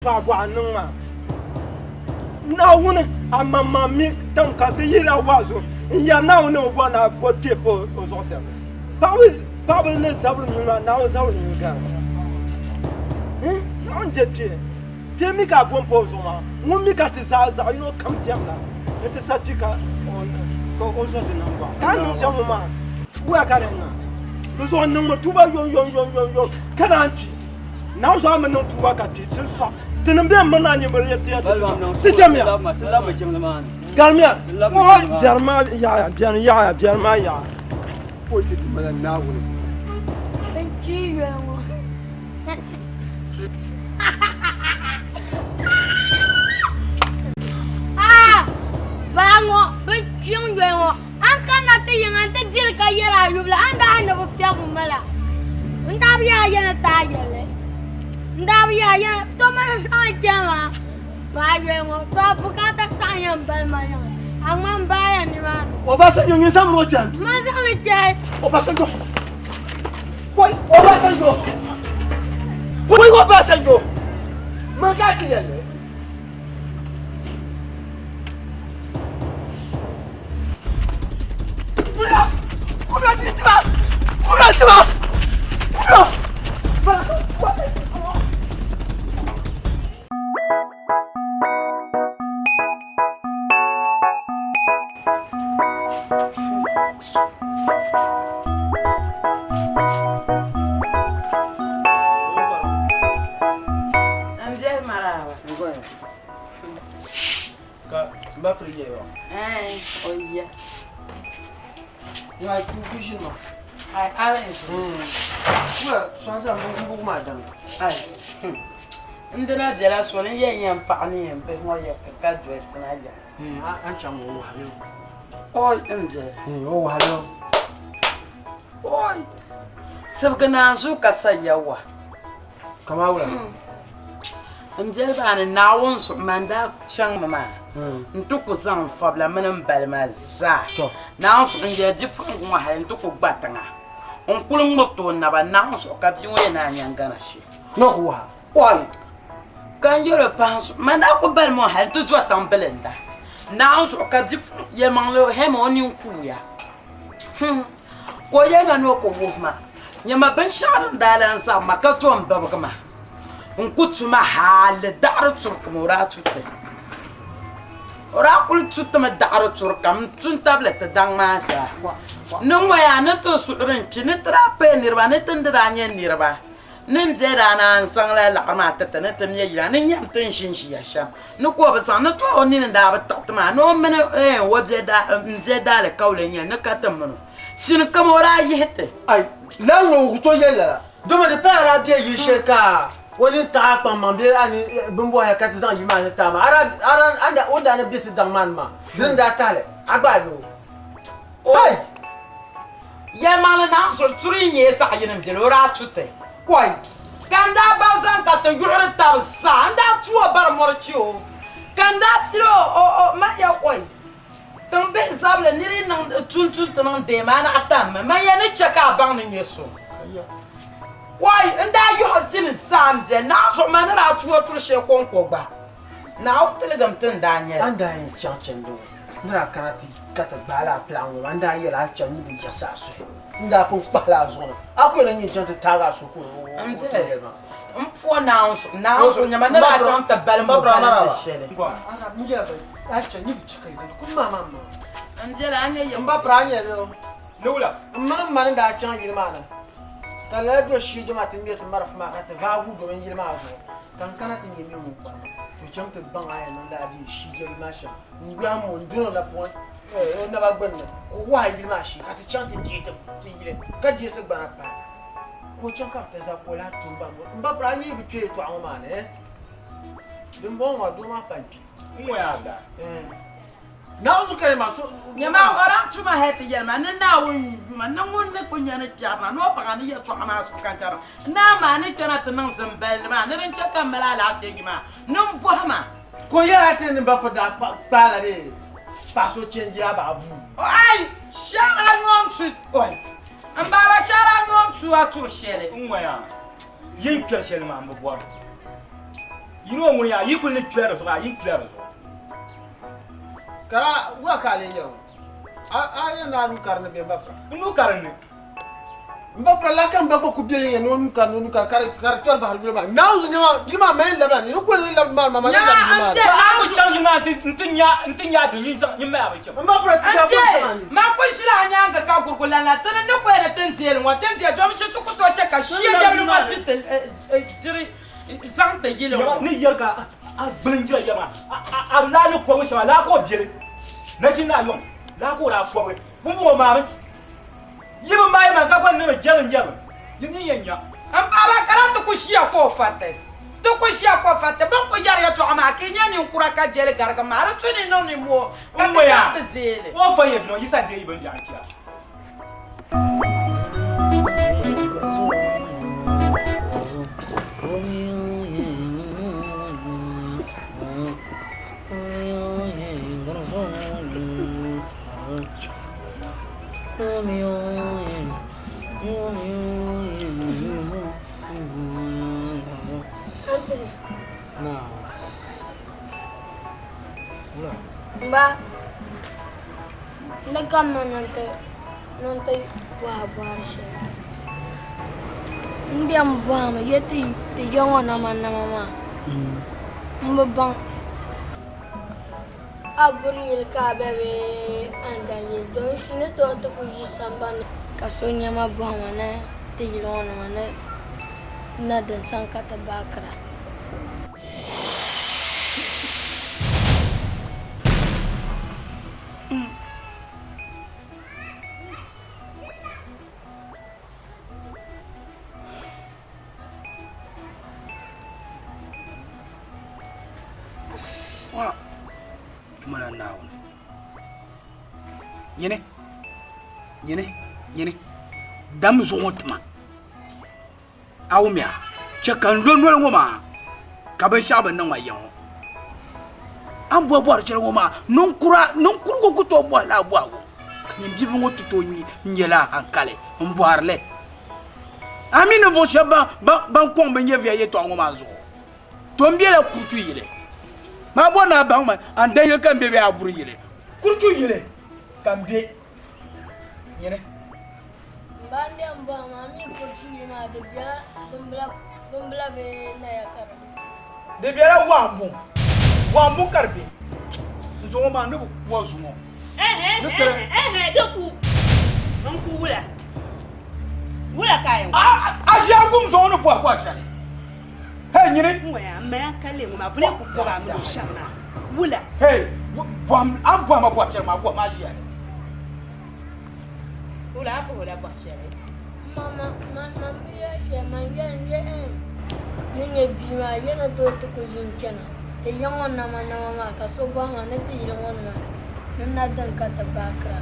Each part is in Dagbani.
Paɣa bɔɣa niŋ maa. Naawuni a maŋmaŋ mi tiŋ ka ti yihila waazu n-yɛri Naawuni ni o bɔri ni a bo kpee pa o zuɣu shɛm. Paɣiba ni zabiri nyuli maa, Naawuni zabiri nyuli gari. Naawuni je kpee. Kpee mi ka a bo m-pa o zuɣu maa, ŋun mi ka ti zaa zaɣ yino kam diɛmda nti sa kpi ka o zo ti naŋgbaɣu. Ka a niŋ shɛm ŋɔ maa, wula ka di niŋ? Di zuɣu niŋmi tuuba yomyomyomyom ka naan kpi. Naawuni zuɣu a mi niŋ tuuba ka kpi ti sɔɣ tinim bɛn miri na nyimbil yɛli ti ya ti chamiya garimiya o biɛri maa yaɣaya biɛri yaɣaya biɛri maa yaɣaya. O ti Duuma la Naawuni. N kpi yoli ŋɔ. Ah! Baa ŋɔ bin kpiŋ yoli ŋɔ. A ni kanna ti yiŋa nti diri ka yɛl a yubila, a ni daa ni bi fiɛbi ma la, n daa bi yaa ya ni ti a yɛlli. N daa bi yaa ya ni to mani zaŋ kpɛma maa baai yoli ŋɔ, to a bukaata saɣim yɛn bali ma yiŋa, a ŋmani baaya nimaani. Obasanjo nyin zabiri o kpɛm. Man zaŋ li kpɛhi. Obasanjo. Koi Obasanjo. Koi Obasanjo. Man ka ti yɛlli. N biɛhi maraba. Ka n ba piri yɛyɔ. Ɛɛn, o ya. Ŋa ku ku ʒini ma. Ai, a bɛ ʒini. Wula sɔŋ sa n bugu maa daŋ. Ai, n dina bela so ni yɛn yɛn paɣa ni yɛn bihi ŋɔ yɛ ka dolisi na ya. An chaŋ o wahabi o. Oi, n biɛli. O wahabi o. Oi, sibigi naanzuu ka sa yawa. Kamaa wula? N biɛli maa ni Naawuni zuɣu man daa chaŋmi maa n-ti ku zaŋ n fabila mini m bali maa zaa. Naawuni zuɣu n yɛli bipuɣiŋga ŋɔ hali n-ti ku gba tiŋa n-kuli ŋmibiti o naba Naawuni zuɣu ka bia ŋɔ yɛn naan nya n-gana shee. Ni o ku waha? Oi! Ka n yɛl o pahi n zuɣu man daa ku bali ma o hali nti do tiŋ bilinda Naawuni zuɣu ka bipuɣiŋ yɛlimaŋli hɛma o nini kuuya. Ka o yɛli ma ni o ku wuhi ma, Nyama binshɛɣu din daa lan zabi ma ka to m-bibigi ma, n ku tu ma hal di daɣiri turi kam o daa tu ti. O daa kul tu ti mi daɣiri turi kam n-tu n-tabili ti daŋ maa zaa. Ni ŋɔya ni ti suhuri n-kpi ni ti daa paya niriba ni ti ni di daa nyɛ niriba. Ni n bɛ daa naan zaŋla laɣiri maa ti ti ni ti me yila ni nyam ti ni ʒinʒiya shɛm ni ka o bi zaŋ ni to o nini daa bi tiɣi ti maa ni o mini o m bɛ daalikauli n-nyɛ ni ka ti mini o shini kam o daa yihi ti. Ai, lala ŋɔ ku tooi yɛli lala, dama di paya a daa be yili shɛli ka o nini taɣi a kpaŋmaŋ bee a ni bimbɔhi hali ka ti zaŋ yili maa ni ti a maa, a daa o ni daa ni be ti daŋ maa ni maa, dini n-daa tahi li, a gba a be o. Ai! Yɛlimaŋli Naa Soli turi yi nyɛla zaɣ yini m-beni o daa tu ti kɔi ka n daa bari zaŋ ka ti yuɣiri tab zaa n daa tu o bari mɔri che o ka n daa pili o o o man ya kɔi tiŋ bihi zabili niri yi niŋ tun tun ti niŋ deema a naɣ tammi man ya ni che ka a baŋ ni nyɛ so kɔi n daa yuɣi zini zaa m beni Naa zuɣu man ni daa tu o turi shɛli kɔŋko gba Naawuni tiligim ti n daa nyɛli. A ni daa yɛn chaŋ chandi ŋɔ ni daa kana ti ka ti gbaai lala pilaɣu ŋɔ maa, n daa yɛli a chaŋ nyin di yiɣisi a suhu. N daa pun kpahila a zuɣu ni a ku yɛn na nyin chaŋ ti taagi a suhu ka o ti yɛli ma. M po Naawuni zuɣu, Naawuni zuɣu nyama ni daa chaŋ ti balim o balindi shɛli. N yɛla ba a chaŋ nyin di chɛ ka yi zani kum maa maa maŋa. N biɛla a nyɛ M ba piri a nyɛla bɛ o. Ni wula? M mini m ma ni daa chaŋ yili maa ni ka lala do shee jɛma ti ŋme ti marafa maa ka ti vaai guui domi yili maa zuɣu. Ka n kana ti nyɛ min ŋun kparim ma, to cham ti baŋ a yɛn niŋdi a bia shijɛli maa shɛm. N yɔhim o, n dol o napɔŋ o naba gbinni ka o wahi yili maa shee ka ti chaŋ ti deei ti yili ka deei ti gbana pahi. Ka o chaŋ ka bɛ ti zabi ka o lahi tum baŋ m ba piri a yi bi kpe yɛtɔɣa ŋɔ maa ni eh? Dimbɔŋɔ maa doo maa pa n-kpi. N ŋɔ yaa daa. Naawuni zuɣu ka yɛli maa so. Nyama, o daa tuma hal ti yɛli ma ni Naawuni yuma ni ŋun ni kul nya ni kpɛri ma ni o paɣa ni yɛtɔɣa maa zuɣu ka n kpɛri ma. Naa maa ni kpɛna ti niŋ zim balli maa ni din chɛ ka m mali alaafee yi maa ni m bɔhi ma. Ka o yɛli a ti ni ba piri daa kpaala di paɣ so chɛnji a baɣa buu. Ai! Shɛhira nyom tu oi! M baaba shɛhira nyom tu a turi shɛli. N ŋɔya, yi ni kpɛri shɛli maa m bi bɔri. Yino ŋuni yaa yi kuli ni kpila di zuɣu a yi kpila di zuɣu. Kara wula ka a lee yɛri ŋɔ? A yɛn ni a nuu ka di ni bee m ba pira? N nuu ka di ni. M ba pira laa ka m ba gba ku be yiŋa ni o nuu ka di ni o nuu ka di ni ka di kpɛri bahiri yuli maa ni. Naawuni zuɣu nyama yili maa ma yɛn labila ni di ku ni labi maa ni ma ma ni labi yili maa ni. A ku chaŋ yili maa nti nya nti nya ti nyin zaŋ nyin mali a bi chaŋ. M ba pira ti daa bɔri chaŋ a ni. Man ku ʒila a nyaaŋa ka gurigu lan la ti ni ni kɔya ni ti ni deeli ŋɔ ti ni deei domi shi ti ku tooi chɛ ka shia dɛbili ŋɔ ti ti diri zaŋ ti yili ŋɔ. Ni yɛli ka a gbuli n-jira yɛri maa, a laa ni kɔbigi shɛm, a laa ka o beli nachin ni ayɔŋ laa ka o daa kɔbigi. Pumpɔŋɔ maami, yi bi maai man ka gba ni mi jɛrim jɛrim, yi nini yɛn nya. M paɣiba, ka daa ti ku ʒiya ka o fa ti. Ti ku ʒiya ka o fa ti. Bɛ ni ku yɛri yɛtɔɣa maa, ka yi nya ninkura ka je li garigi maa, di tu ni niŋ nimmoo ka ti chaŋ ti deei li. O fa yɛtɔɣa, Yisa n-deei yi bimbiɛɣu n-chɛ a. Anthony. Ba. Ni kamina ni ti bɔhi bɔhiri shɛli. N diɛm bɔhimi je ti je ŋɔ namanama maa m bi baŋ a buri yili ka a be bee a ni dan yili domi shi ni tooi ti ku ʒi sambani ka so nyama bɔhima ni ti yili ŋɔ nima ni na din sani ka ti baakira. Tumala Naawuni. Nyini, nyini, nyini, dam zuɣu ŋɔ tima. A wumya, chɛ ka n lo noli ŋɔ maa ka binshɛɣu bi niŋ ma ya ŋɔ. A ni bɔhi bɔhiri shɛli ŋɔ maa, ninkurigu ku tooi bɔhi lala bɔhigu, ka nyin bibil ŋɔ ti tooi nya lala hankali m-bɔhiri li. A mi ninvuɣ shɛb ban kɔŋ bɛ nyɛviya yɛtɔɣa ŋɔ maa zuɣu, to m bela kuruchu yili. Maa bɔri ni a baŋ ma, a ni dayili ka m be bee a buri yili? Kuruchu yili ka m be. Nyini. Ban diɛm bɔhim maa mi kuruchu yili maa di bela bimbila bee naya ka di be? Di bela Waambuŋ. Waambuŋ ka di be. N zuŋɔ maa ni bi ku a zuŋɔ. Ni kpɛri. Ɛhɛn, di ku. N ku wula. Wula ka a yɛn ku? A ʒiya gum zuŋɔ ni bɔhi bɔhi shɛli. Hey nyini. N ŋɔya, m maya ka lee ŋɔ maa vuli ku kɔba a mini o shɛba maa. Wula. Hey, bɔhim, a ni bɔhi ma bɔhi shɛli maa, bɔhim a ʒiya ni. Wula a bɔhi o la bɔhi shɛli. Ma, ma, ma bi yɛli shɛli, man yɛli n yɛ ɛɛn ni nyɛ bia maa yɛ ni tooi ti ku ʒi n-chana ti ya ŋɔ namanama maa ka so bɔhi ma ni ti yili ŋɔ nima ni na din ka ti baakira.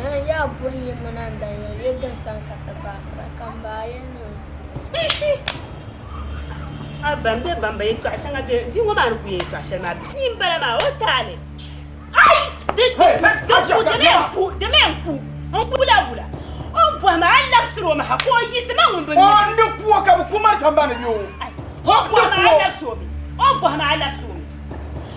Ɛɛn yaa buri yi mini a ni dan yɛli yɛ din sani ka ti baakira ka m ba a yɛn niŋ. A ban be ban ba yɛtɔɣa shɛŋa be bia ŋɔ maa ni ku yɛ yɛtɔɣa shɛli maa bia m-bala maa o taali ai di di ku di mi n-ku di mi n-ku n-ku la wula o ni bɔhi ma a labisiri o mi ha ka o yiɣisi ma ŋun bi mi O ni ku o ka bɛ ku mali sambani ni o. Ai o ni bɔhi ma a labisi o mi o ni bɔhi ma a labisi o mi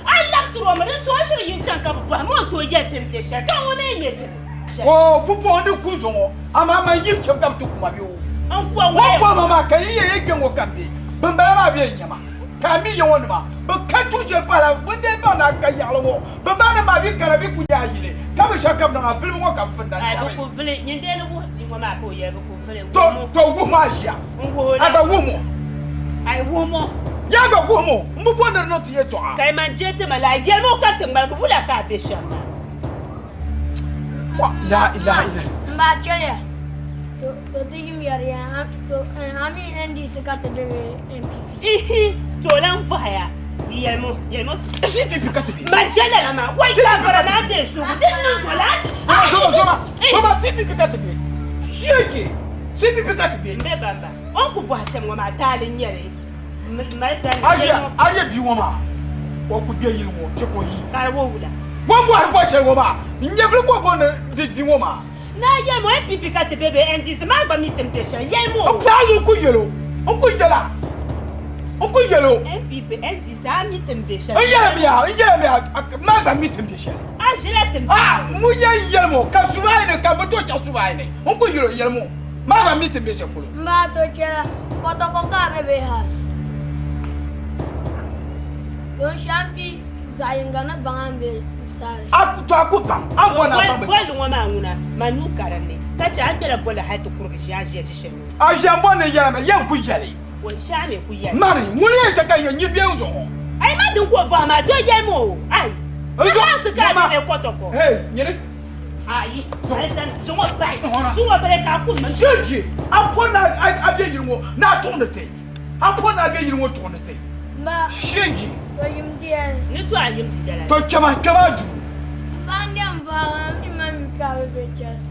a labisiri o mi din so o shiri yi n-chaŋ ka bɛ bɔhi ma o ni tooi yɛli ti ni be shɛli ka ŋɔ mi n-nyɛ dini. O pumpɔŋɔ ni ku zuŋɔ, amaa man yi chɛ ka bɛ ti ku ma bɛ o. N ku a O bɔhi ma maa ka yi yɛn yɛn kpe ŋɔ ka m be, bɛmbala maa bee n-nyɛ ma, ka a mi ya ŋɔ nima, bɛ ka tuun shɛli pahila bɛ ni dee baŋ ni a ka yaɣili ŋɔ, bɛmbala nim maa bi kana bɛ ku nya a yili, ka bɛ shɛli ka bɛ niŋ a vilibu ŋɔ ka bɛ finda Ai, bɛ n-tabi. ku vili, nyin dee ni wuhi bia ŋɔ maa ka o yɛli bɛ ku vili, To, wuhim o. to wuhim a ʒiya. N wuhi o A la. gba wuhim o. Ai, wuhim o. Yaa gba wuhim o, m bi bɔri ni di niŋ ti yɛtɔɣa. Ka yi man je ti ma la, yɛlim o ka ti ŋmaligi wula ka a be shɛm maa. La ilaha illa. M ba chɛliya to ti ʒim yɛri ya to a mi NDC ka ti be bee NPP. Ihi to o lan vɔhaya yɛlimo yɛlimo. CPP ka ti be. Man chɛ lala maa wai ka vara naa deei suugu din niŋ to la. Zoma zoma zoma CPP ka ti be. Shege CPP ka ti be. M be bamba o ni ku bɔhi shɛm ŋɔ maa taali n nyɛli mali zani. A ʒiya a nyɛ bia ŋɔ maa o ku kpe yili ŋɔ chɛ ka o yi. Ka di wuhi wula. Ŋun bɔhiri bɔhi shɛli ŋɔ maa, n nyɛvili ka o bo ni di di ŋɔ maa. Naa yɛlim o, NPP ka ti be bee NDC maa gba mi ti ni be shɛli, yɛlim o. N paai n ku yɛl o, n ku yɛl a. N ku yɛl o. NPP, NDC, a mi ti ni be shɛli. N yɛlimiya, n yɛlimiya, maa gba mi ti ni be shɛli. A ʒila ti ni be shɛli. Ŋun yɛn yɛlim o, ka subayi ni, ka bɛ tooi chaŋ subayi ni. N ku yɛl o, yɛlim o, maa gba mi ti ni be shɛli polo. M ba to chɛla, kɔtɔkɔ ka a be bɛ house. Don shɛm bi zaɣ yinga ni baŋ a ni be saha shɛli. A to a ku baŋ, a ni bɔri ni a baŋ bɛ Bolli ŋɔ maa ŋuna, ma nuu ka din ni, ka chɛ a ŋmɛla bolli hal ti kurigi ʒia ʒiya ʒi shɛli ŋɔ. A ʒia m-bɔri ni n yɛli ma, yɛn ku yɛli. O shɛɣu mi ku yɛli. Mani, ŋuni yɛn chɛ ka n yɛn nyi bɛ zuɣu? Ayi ma din ka o bɔhi maa, to yɛlimi o, ayi. Di baŋsi ka a be bɛ kɔtɔkɔ. Hey, nyini. Ayi, alizanda, zuŋɔ bahi, zuŋɔ bali ka a ku mi. Ʒeji, a pɔri ni a be yili ŋɔ ni a tuɣindi ti. A pɔri ni a be yili ŋɔ tuɣindi ti. Mba, Ʒeji. to yim di yɛli. Ni to a yim di yɛla. To kpɛma, kpɛma duu. Mba n-dɛm baa maa mi ma mi ka a be bɛ chɛsi.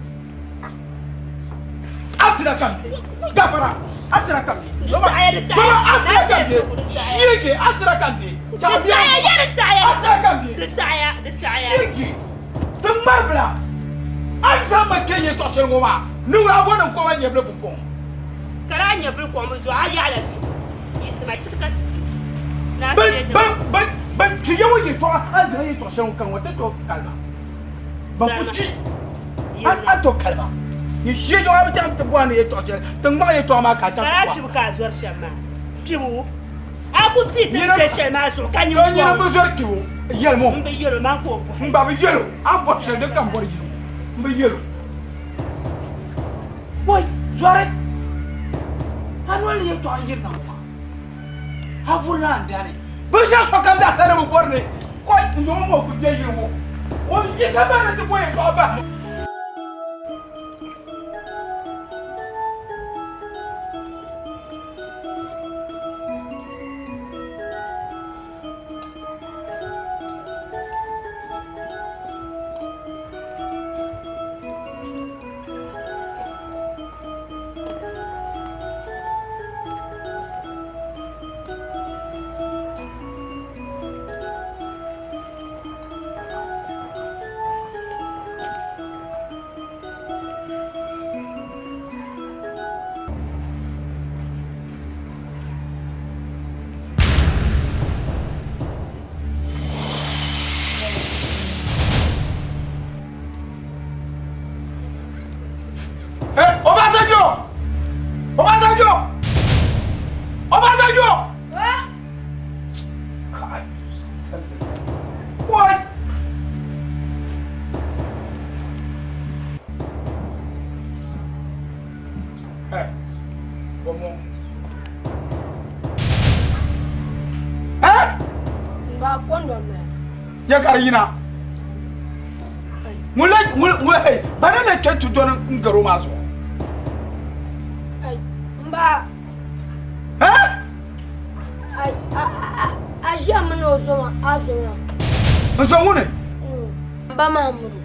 Asira kam be. Gafara. Asira kam be. Toma asira kam be. Shege asira kam be. Asira kam be. Shege. Ti ŋmari bila. A zaŋ ma kpe yɛltɔɣ shɛli ŋɔ maa ni wula a bɔri ni n kɔŋ a nyɛvili pumpɔŋɔ. Ka daa nyɛvili kɔŋ bi zuɣu a yaɣila kpibu. Yiɣisima yiɣisi ka ti di. Ban kpi ya ŋɔ yɛltɔɣa a ni zaŋ yɛltɔɣ shɛli ŋɔ kani ŋɔ ti tooi kali ba. Ban ku kpi a to kali ba. N shee zuɣu a bi chaŋ ti bɔhi ni yɛltɔɣ shɛli ti ŋmaɣi yɛltɔɣa maa ka a chaŋ ti bɔhi. Ka a kpibu ka a zɔri shɛm maa kpibu a ku pii ti kpe shɛli maa zuɣu ka nyin kɔŋ. Nyini bi zɔri kpibu yɛlim o. M bi yɛl o man ka o bɔhi. M gba bi yɛl o a ni bɔri shɛli din ka m bɔri yɛl o m bi yɛl o. Wai zɔri a noli ni yɛltɔɣa n-yirina ŋɔ maa a vurila a ni dani binshɛɣu sokam zaa sa ni bi bɔri ni wai n zaŋ o ŋɔ kuli kpe yili ŋɔ o yisa maa ni ti bɔ yɛltɔɣa bahi. Hey, Obasanjo! Obasanjo! Obasanjo! Kai. Wai! Hey, come on. Eh? Ba kondom na. Ya ka di yina. Ŋun le ŋun ŋun hey bana le kpɛ ti dɔni n garo maa zuɣu. Ai, n ba. Eh? Ai, a a a ʒiya mini o zoma a zoma. N zo ŋuni? N ba Mahamudu.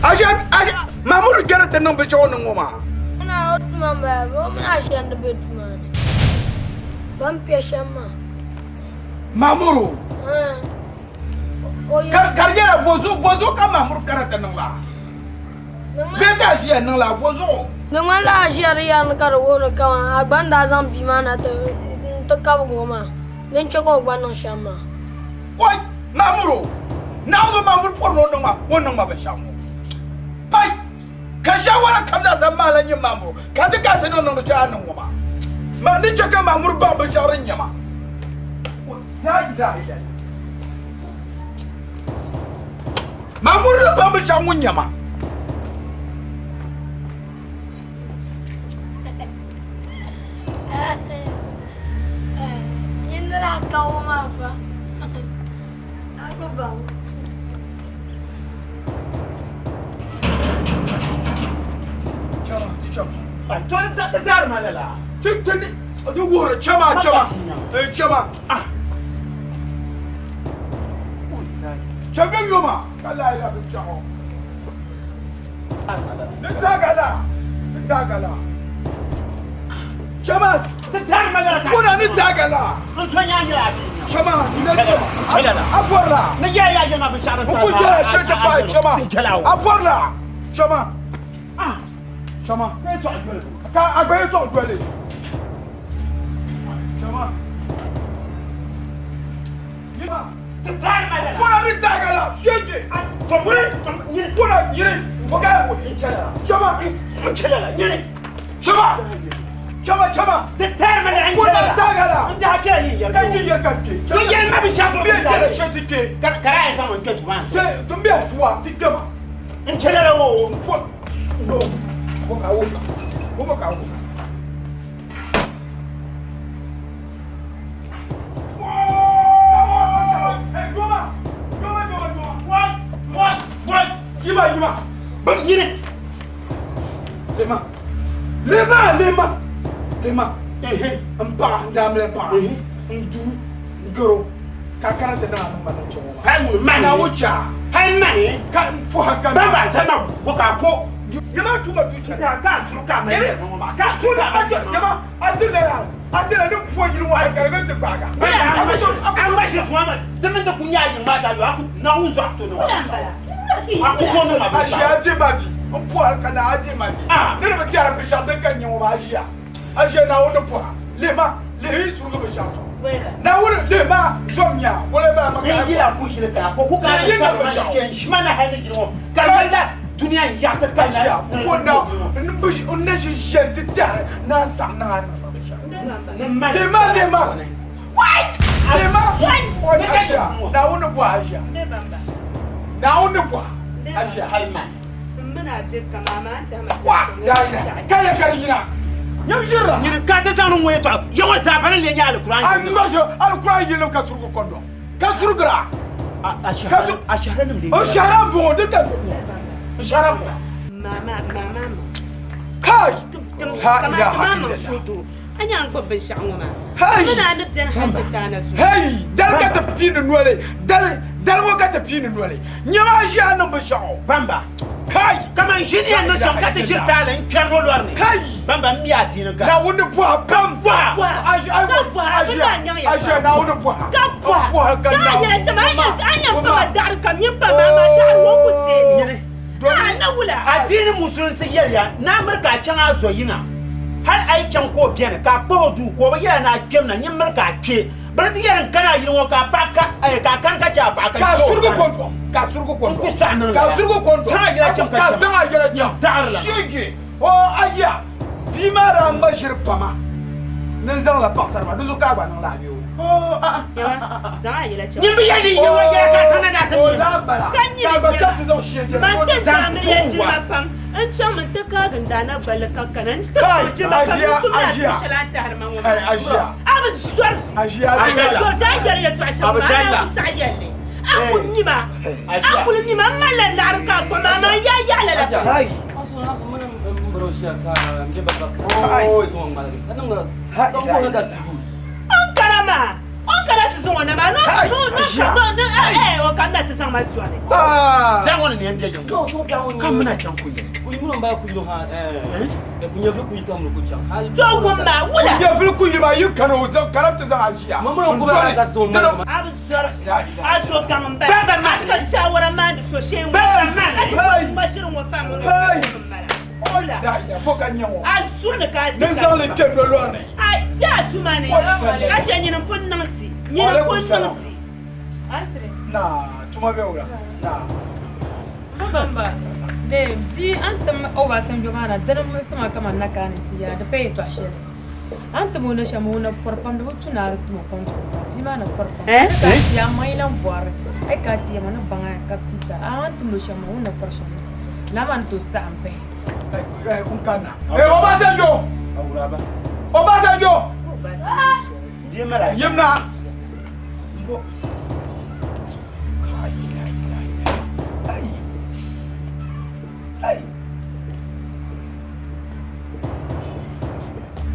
A ʒiya a ʒiya Mahamudu kpɛri ti niŋ binshɛɣu o niŋ ŋɔ maa. Mini a o tuma n bala o mini a ʒiya ni bɛ tuma ni. Ban kpɛ shɛm maa. Mahamudu. Ka di nyɛla bɔzuɣu ka Mahamudu kana ti niŋ laa? Bee ka a ʒiya niŋ laa bɔzuɣu? Di ŋmanila a ʒiya di yɛri ni ka di wuhi ni kaman a gba ni daa zaŋ bia maa na nti kabigi o maa, din chɛ ka o gba niŋ shɛm maa. Oi! Mahamudu! Naawuni zo Mahamudu pɔri ni o niŋ ma o ni niŋ ma binshɛɣu ŋɔ. Pai! Ka shawara kam zaa sa maala nyɛ Mahamudu ka ti ka ti niŋ niŋdi shɛli a niŋ ŋɔ maa. Ma ni chɛ ka Mahamudu baŋ binshɛɣu din nyɛ ma. La ilaha illallah. Mahamudu ni baŋ binshɛɣu ŋun nyɛ ma. Nyin ni daa ka o maa fa. A ku baŋ. Chama, ti chama. To di dari ma lala. Ti ti ni di wuhiri chama chama. Eh chama. Ah. Chama yoma ka la ila bi chaŋo. Ni dagala. Ni dagala. Chama. Di dari ma lala. Kuna ni dagala. N so nyaangira a bi. Chama. Ni chama. A bɔrila. Ni yɛla yaa yɛlima binshɛɣu din N ku yɛla shɛli ti paai chama. A bɔrila. Chama. Chama. Ka a gba yɛtɔɣa doli. Chama. aʒiya shege tɔmuri nyini pɔra nyini o ka n chɛla chɛma n chɛla la nyini chɛma chɛma chɛma di tari mi la n pɔra chɛla taaga la n daa chɛla ni yɛri ka yi yɛri ka kpe to yɛli ma bi shɛli bɛ yɛri shɛ ti kpe ka ka yɛn zaŋ n kpɛ duu maa tɛ tun bɛ puwa ti kpe ma n chɛla la o pɔ no mo ka wo ka mo ka wo ka. Yima yima bin nyini lema lema lema lema ehe n paɣa n daamilɛ paɣa n du n garo ka kana ti niŋ a niŋ ma niŋ chɛŋ ŋɔ hali ŋun maa mani na wo chaa hali mani ka n pɔha ka ban ba zama ko ka ko yɛma tuma du chɛli ka ka suru ka ma yɛli ŋɔ ma ka suru ka ma yɛma a ti la a ti la ni pɔ yiri wa ka di bɛ ti gbaaga an ba shi fuma ma di min di ku nya yin ma ta yo a ku na ŋun zɔɣu to ni wa a ku to ni ma a ʒiya a di ma vi n pɔha ka na a di ma vi Ah. ne de bɛ tiɛri binshaɣu din ka nyɛ ŋɔ maa a ʒiya a ʒiya naawuni ni pɔha lihima lihi yi surugi binshaɣu zuɣu naawuni lihima zom nya wala bala ma n yila ku yili kana ko ku ka Yi ka na ma binshaɣu. ke n shima na hali yili ŋɔ ka yɛlila duniya n yaɣasi ka a ʒiya fo na n bi n ne ʒi ʒiya n ti tiɛri na saɣam niŋ a niŋ ma binshaɣu ni ma lihima lihima lihima o a ʒiya naawuni ni pɔha a ʒiya naawuni ni pɔha a ʒiya hali ma wa da ka yɛ ka di yina nyɛ ʒirila nyini ka ti zaŋ ni ŋɔ yɛtɔɣa ya ŋɔ zaa bana le nyɛ alikuran a ma ʒi alikuran yili ka surugu kɔndɔ ka surugira a shahara nim n shahara n bɔŋɔ di ka n shahara n bɔŋɔ Mama, mama, kai tim ha kama ilaha kama ma illallah foto. Anya an gbubi binshaɣu ŋɔ maa. Hey! Bɛ naa ni bɛni hali ti taana zuɣu. hey dali ka ti piini noli dali dali ŋɔ ka ti piini noli nyɛma ʒiya niŋ binshaɣu bamba kai kaman ʒini ya niŋ shɛm ka ti ʒiri taali n kpɛri o lɔri ni kai bamba n mi a diini ka naawuni ni pɔha pam Pɔha! Ka pɔha, bɛ maa nyaŋ ya a ʒiya pam. naawuni pɔha Ka pɔha. pɔha ka Saa naawuni yɛla chɛma, a yɛn pa ma daɣari kam, nyin pa maa maa daɣari ŋɔ ku teei. Nyini. Ah, na wula. Adiini musulinsi yɛliya ni a miri ka a chaŋ a zo yiŋa hali a yi chaŋ ka o beni ka a kpahi o duu ka o bi yɛla ni a kpɛm na nyin miri ka a kpe bɛ ni ti yɛli n kana a yili ŋɔ ka a paɣa ka eh, ka a kani ka chɛ a paɣa ka ka n chɛ o surugu sani. kɔndɔ ka surugu kɔndɔ N ku saɣi niŋ ka lala. surugu kɔndɔ Zaŋ a yɛla chaŋ ka ka chɛ ma. zaŋ a yɛla chaŋ Daɣiri la. shege o ayiya bia maa daa ŋma ʒiri pama ni n zaŋla paɣasari maa di zuɣu ka a gba niŋ laabi o Oh, ah, ah. Yawa, zaŋ a yɛla chaŋ. Nyin bi yɛli ni yi ŋɔ yɛla ka a zaŋ na ni a ti o mi. laa bala Ka nyini ka a gba nyɛma. chaŋ ti zaŋ shege Man ti Zaŋ zaŋ mi ya tuwa. jilima pam. N chaŋ mi n ti kaagi n daana gballi ka kana n ti Kai, ku jilima pam. aʒiya, N tumla aʒiya. tuun shɛli a ni tɛhiri ma ŋɔ Kai, maa. aʒiya. A bi zɔri aʒiya A bi Abdallah. zɔri a yɛli yɛltɔɣa shɛli maa, a Abdallah. naa ku saɣi yɛlli. A ku mi ma. A Aʒiya. kuli mi ma. N malila laɣiri ka a kpa maa, maa yaa yaɣi lala pam. Kai. O ni kana maa, o ni kana ti zaŋ o na maa, no, Hey, no, no, Aʒiya. no, no, eh, eh, o kamina ti zaŋ ma dɔni. Zaŋ ŋɔ ni nɛm bɛ yiŋ ŋɔ. Ka mina chaŋ ku yɛli. To ŋun maa, wula? nyɛvili ku yiri maa yi kana o zaŋ kana ti zaŋ aʒiya A bi zɔri a zo gaŋ n bala. Bamba mani. Ka shawara maandi so shee ŋɔ. Bamba mani. A ti Hey. kuli ŋma shiri ŋɔ pam ŋɔ Hey. n bala. Wula? fo ka nyɛ ŋɔ A zuri ni ka a ti ni n zaŋ li kpɛ no lɔri ni A di a tuma ni. Oi, salli. Ka chɛ nyini n pun niŋ ti. Nyini n Alaikum pun niŋ salam. ti. Antire. na tuma bɛ wula na Bamba, de di an tim Obasanjo maa na dini muɣisi ma kaman na kaani ti yaa di pa yɛltɔɣa shɛli. An tim o ni shɛm o na pɔri pam di bi tu ni a di tum o kɔntɔŋ maa bia maa na pɔri pam. Eh? Ka a ti a maŋ yi lan bɔri ai ka a ti yɛma ni baŋ a ka pita a an timdi o shɛm maa o ni na pɔri shɛm maa lala maa ni tooi saɣim pahi. n kanna Obasanjo Obasanjo yimna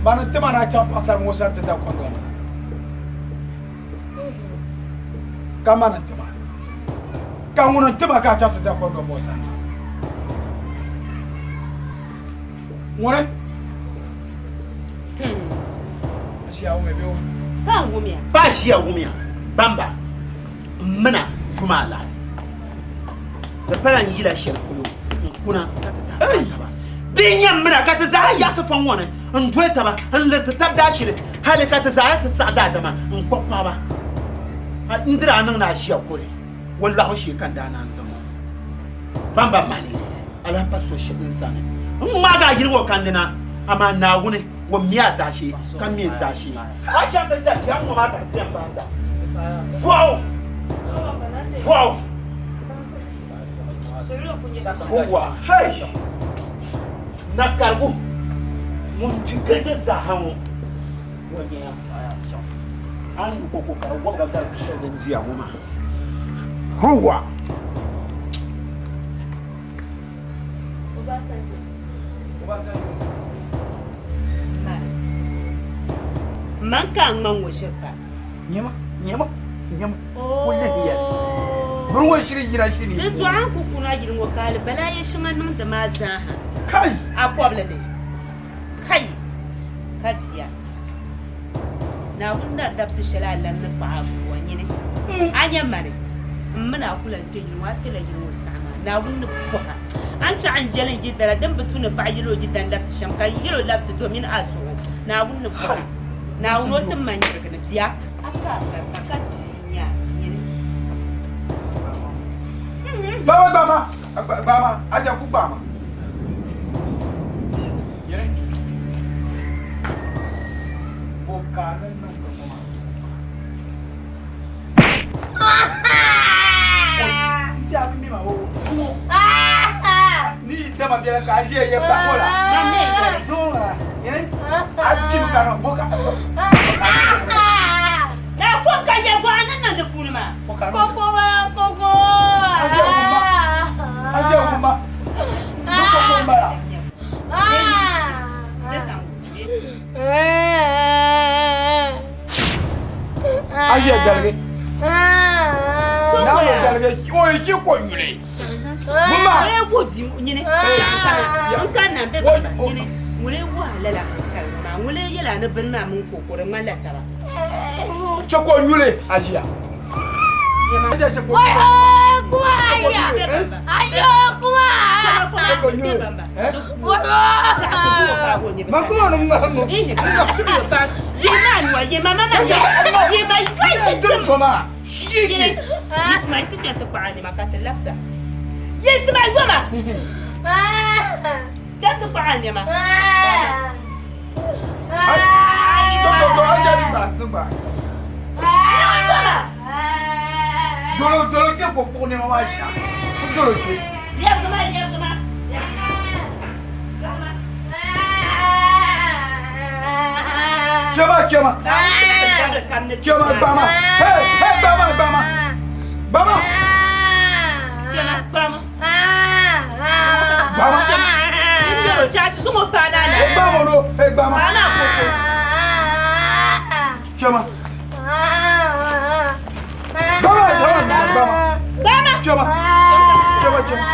mani tima na chaŋ paɣasari ŋɔ sani ti da kɔndɔŋ na ka mani tima ka ŋuni n tima ka a chaŋ ti da kɔndɔŋ ŋɔ sani ŋuni ʒiya wumi bɛ wumi Ka n wumiya. Pa ʒiya wumiya bamba n mina yuma la di pala n yila shɛli polo n kuna ka ti zaa paai taba bee n yɛn mina ka ti zaa yaɣasi fɔŋ ŋɔ ni n doli taba n liriti tabi daashili hali ka ti zaa ti saɣi daadama n kpuɣi paɣaba n dira a niŋ ni a ʒiya kore. O laɣabu shee ka n daa naan zaŋ o. Bamba mani ala pa so shɛli n sani. N ŋmaagi a yili ŋɔ kandina, amaa Naawuni o mi a zaashee ka mi n zaashee. A chaŋ ti da bia ŋɔ maa ka di ti yɛn baŋda. Vɔɣu! Vɔɣu! Huwa! Hey! Nakarigu ŋun kpi gili ti zaaha ŋɔ, o nyɛya a ni ko ka di wɔbiga gari shɛli din diya ŋɔ maa. Huwa! Man ka a ŋma ŋɔ ʒiri pa. Nyama, nyama, nyama. Ko lihi yɛli. Biri ŋɔ ʒiri yina ʒini. Di zuɣu a ni ku kuna yili ŋɔ ka a balaaye shɛŋa niŋdi maa zaaha. Kai! A kɔbili ni. Kai! Ka bia. Naawuni dari dabisi shɛli a lan ni kpaɣi a pua nyini. A nya mani, m mini a ku lan kpe yili ŋɔ, a kpɛla yili ŋɔ saɣim a. Naawuni ni bɔh a. A ni chaɣ n yɛli n yidana din bi tu ni paɣa yɛl o yidan labisi shɛm, ka n yɛl o labisi domin a zuɣu. Naawuni ni bɔh a. Naawuni o tim ma nyirigi ni bia. A ka a barika ka bia nya nyini. Gbama gbama gbama aja ku gbama. Nyini. Bo ka ni niŋ ka koma. N ti a bi mi ma o zuŋɔ. Ni yi dama biɛla ka a ʒiya yɛ ba o la. Zuŋɔ ŋa nyini a kpimi ka bo ka. Na fom ka yɛ bɔɣa ni niŋ di puuni maa. Koko bala koko. A ʒiya wumba. Ni koko m-bala. A ʒiya daligi. Naawuni daligi o yi ko nyuli. Wumba. Ŋuni wo di nyini n ka na be bamba nyini ŋuni wo lala hankali maa ŋuni yɛla ni bini maa mini koko di ŋmanila taba. Chɛ ko nyuli a ʒiya. Dolo dolo ke ko kpuɣi nɛma maa yina dolo ke. Chema chema chema gbama hey hey gbama gbama gbama gbama gbama gbama no hey gbama chema gbama chema gbama chema chema chema.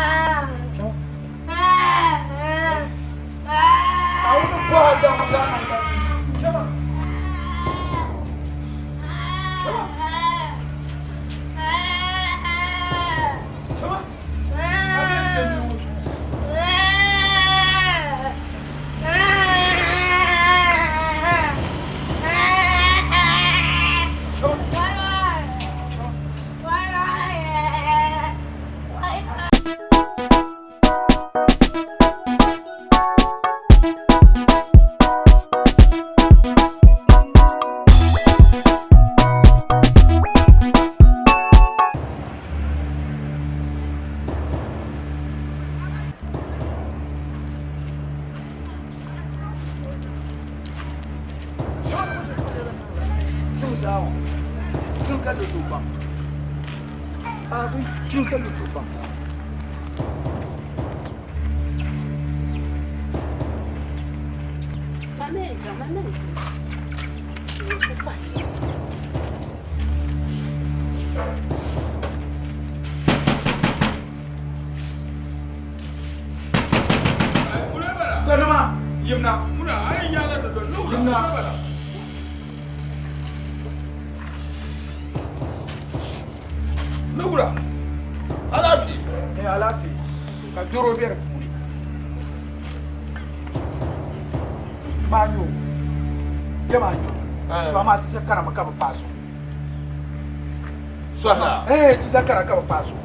Sɔhila. Eh, ti zakara ka bi kpaai zuɣu.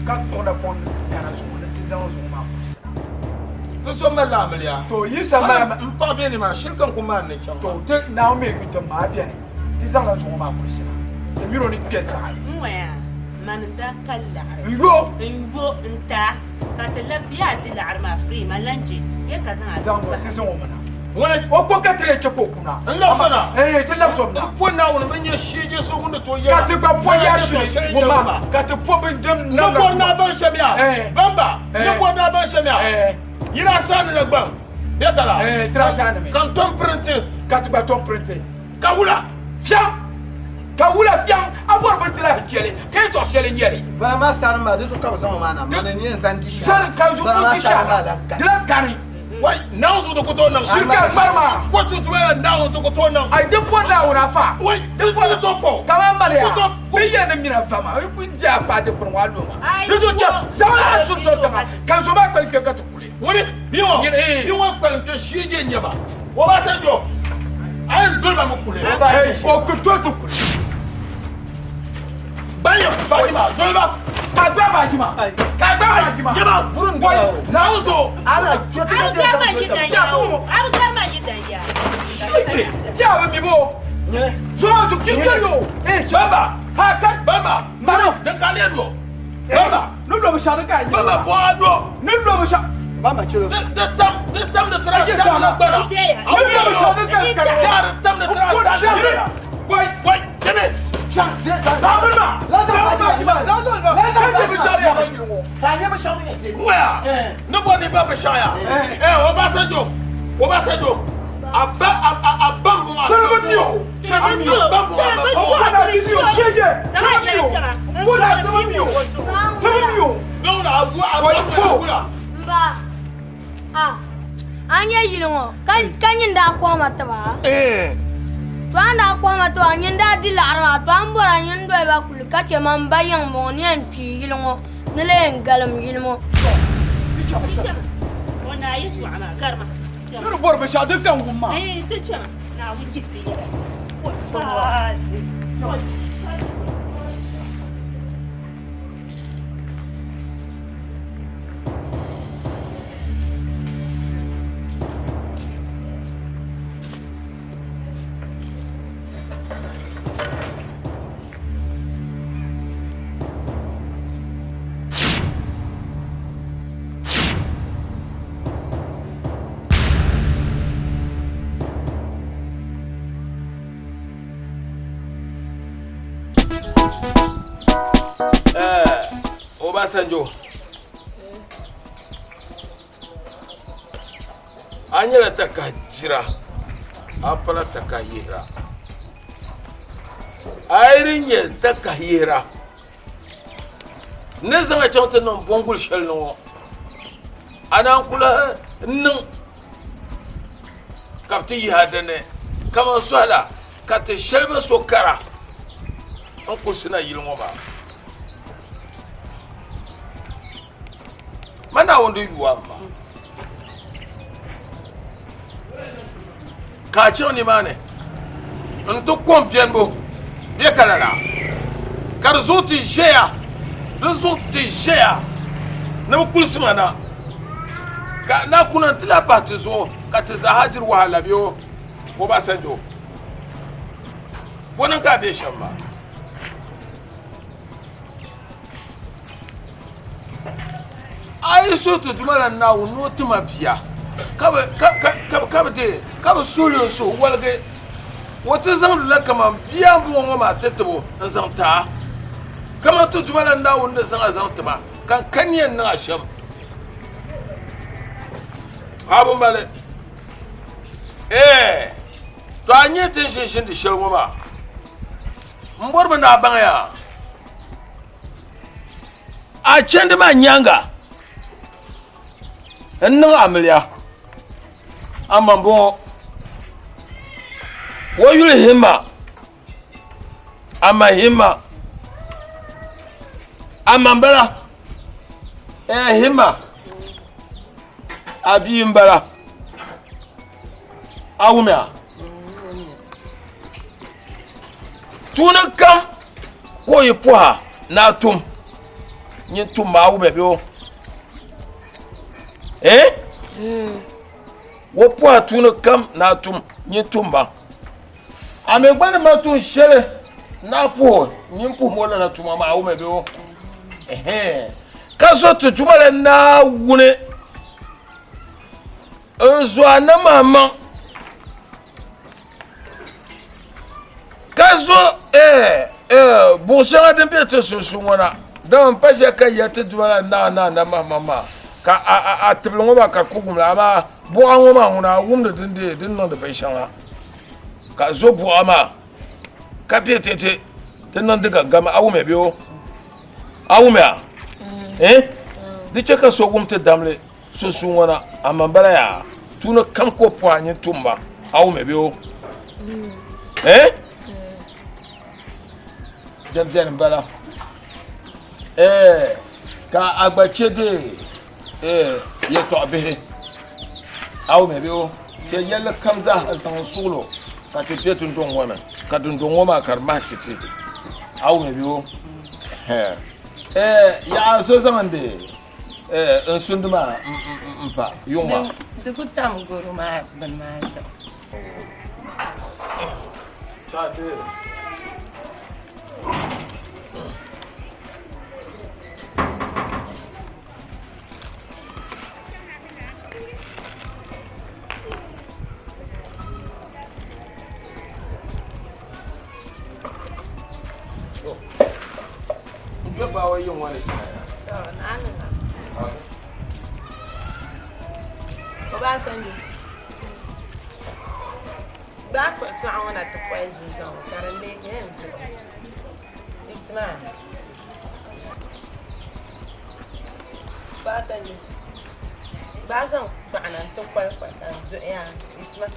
Ka kpuɣi napɔŋ kana zuɣu ni ti zaŋ zuɣu maa kulisi na. Ti so malila amiliya. To yi sa mali M paɣa be ni maa, shiri ka n ku maani ni chaŋ To maa. ti Naawuni mi yu tim maa beni, ti zaŋla zuɣu maa kulisi na. Ti miri o ni kpe saɣi. N waya, mani n daa kali laɣiri. N yo. N yo n taa ka ti labisi yaa di laɣiri maa free man lan che ya ka zaŋ a Zaŋ zi o ti zaŋ o mi na. Ŋuni? O ko ka ti lee che ka o kuna. N labisi na. Eh, ti labisi o mi na. N po Naawuni bɛ nyɛ shiiji so ŋun ni tooi yɛla. Ka ti gba po yaa shili ŋun maa, ka ti po bin dim Ni namda bɔri tuma. naa baŋ shɛm yaa. Eh. Bamba, ni Eh. bɔri naa baŋ shɛm yaa. Eh. Yi daa saani la gbaŋ bɛ ka la. Eh, ti daa saani mi. Ka n tom pirinti. Ka ti gba tom pirinti. Ka wula? Fiɛŋ! Ka wula fiɛŋ! A bɔri bini ti lahi jɛli, ka yɛtɔɣ shɛli n-nyɛ li. Bala maa saani maa, di zuɣu ka bɛ zaŋ o maa na. Mani n-yɛn zaŋ di shɛli. Sani ka zuɣu Bala maa di saani shɛli. maa la kani. Di la kani. Wai, Naawuni zuɣu di ku tooi niŋ. Shiri ka ŋmari maa. Ko tuntuma la Naawuni di ku tooi niŋ. Ai, di po Naawuni afa. Wai, di po di tooi po. Kaman Maria, Ku tooi bɛ yɛn ni mina va maa, yi ku di a paai dikpuni ŋɔ a lo maa. Ai, Di zuɣu chɛ, po. zaŋ a suhu soli tiŋa, ka zo maa kpalim kpe ka ti kuli. Ŋuni, bia ŋɔ, Nyini, eh. bia ŋɔ kpalim kpe shii je n-nyɛ ba. Obasanjo, a yɛn doli ba mi kuli. Hey, o ku tooi ti kuli. Ban yɛ baaji maa, doli ba. Ka gba baaji maa. Ka gba baaji maa. Nyɛ ba. Wai, Naawuni zuɣu. Ala, kpe ti ka Abu ti yɛn gari maa zaŋ yi doli dan taba. yaa o. Abu gari maa yi dan yaa. Shege, ti a bi mi bo. Nyini. Zo maa tu kpi kpɛri o. Bamba, Ha ka Bamba, Mano. din ka lee do. Bamba, Ni lo bi shɛɣu ni ka a nyɛ. Bamba bɔ a do. Ni lo bi shɛɣu. Bamba chelo. Di tam, di tam di tira Aje sani la tama. gbana. Deya. Ni lo bi shɛɣu ni ka a kari. Yaa di tam di tira Ko sani la shɛli. gbana. Wai. Wai, dini. Chaŋ, de, da, Naawuni maa. La zaŋ baaji maa. Naawuni maa. La zaŋ Ka baaji nyɛ bi maa. shɛɣu ni yaa yili ŋɔ. Ka a nyɛ bi shɛɣu ni yɛn deei. Waya, ne bɔ ni ba bi shɛɣu ya. Eh, Obasanjo, Obasanjo, a ba a a a ba n bɔŋɔ. Tɛnɛ bɛ mi o. A mi o, ba n bɔŋɔ. Tɛnɛ bɛ O ko na bi mi o. Shege. Zaŋ Tɛnɛ a mi o. yɛli chɛma. N Ko na tɔɣiri tɛnɛ mi o. bia ŋɔ zuɣu. Tɛnɛ mi o. Ne wula a wu a Wai, ba ko. wula. N ba, a, a nyɛ yili ŋɔ ka ka nyin daa kɔhima tiba. Eh. To a ni daa kɔhima tiba, nyin daa di laɣiri maa, to a ni bɔri a nyin doli ba kuli ka chɛ man ba yiŋ bɔŋɔ ni yɛn kpi yili ŋɔ ni la yɛn galim yili ŋɔ. Di chɛma. O naa yɛtɔɣa maa, gari ma. Chɛma. Ni bɔri bi shɛɣu di ka n wum maa. Eh, di chɛma. Naawuni yihi ti yɛla. Ko taali. Ko Eh, Obasanjo. A nyɛla takahi jira, a pala takahi yihira. A yi di nyɛ takahi yihira, n ni zaŋ a chaŋ ti niŋ bɔngul shɛli ni ŋɔ, a naan ku lahi niŋ ka bɛ ti yihi a dinni kaman sɔhila ka ti shɛli bi so kara n kulisi na yili ŋɔ maa. Ma Naawuni di yuwa m-ma. Ka a chaŋ nimaani nti kom biɛnibu bɛ ka lala, ka di zuɣu ti ʒiɛya, di zuɣu ti ʒiɛya ni bɛ kulisi ma na, ka na kuna nti lahi pahi ti zuɣu ka ti zaaha diri wahala bee Obasanjo. Bɔ niŋ ka a be shɛm maa? A yi suhi ti Duuma la Naawuni ni o ti ma bia, ka bi suhi li n-suhu woligi, o ti zaŋdi la kaman bia m-bɔŋɔ ŋɔ maa ti tib o n-zaŋ ti a. Kaman ti Duuma la Naawuni ni zaŋ a zaŋ ti ma, ka n ka nia n-niŋ a shɛm. A bi mali. Ɛɛ, to a nya ti ni ʒinʒindi shɛli ŋɔ maa, m bɔrimi ni a baŋ ya. A chandi maa nyaaŋa n niŋ amiliya, amaa m-bɔŋɔ o yuli himma, amaa himma, amaa m-bala, ɛɛ himma, a bia m-bala, a wumya? Tuuni kam. Ka o yi pɔha ni a tum, nyin tum ma a wumya bee o? Eh? O pɔha tuuni kam ni a tum, nyin tum ma. A mi gba ni mali tuun shɛli ni a puhi o, nyin puhim o lala tuma maa, a wumya bee o? Ɛhɛn. Ka zo ti Duuma la Naawuni n-zo a namahimaŋ. Ka zo buɣ shɛŋa din be ti sunsuuni ŋɔ na, dama m pa ʒiya ka ya ti Duuma la naa naa na mahima maa, ka a tibili ŋɔ maa ka ku wum li, amaa buɣa ŋɔ maa ŋuna a wumdi din deei din niŋdi binshɛŋa, ka zo buɣa maa ka be tɛte ti niŋdi gagama. A wumya bee o? A wumya? Di chɛ ka so wum ti damli. Sunsuun ŋɔ na, amaa bala yaa, tuuni kam ka o pɔhi a nyin tum ba, a wumya bee o? Eh? Din beni m-bala. Eh, ka a gba chɛ di eh, yɛtɔɣ bihi, a wumya bee o? Chɛ yɛlli kam zaa ha zaŋ n suɣilo ka ti be dundɔŋ ŋɔ ni, ka dundɔŋ ŋɔ maa ka di mahi ti ti, a wumya bee o? Eh, eh, yaɣa so zaŋ n di N sundi maa n pa yuŋ maa. Di ku tam goro maa bini maa zuɣu. N kpe bawa yiŋ ŋɔ ni chana ya. Obasanjo daa kpuɣi sɔɣu ŋɔ na ti koli dundɔŋ ni ka di leei yɛn duɣi Ismail Obasanjo daa zaŋ sɔɣu na n-ti koli koli ka di duɣi yaa Ismail.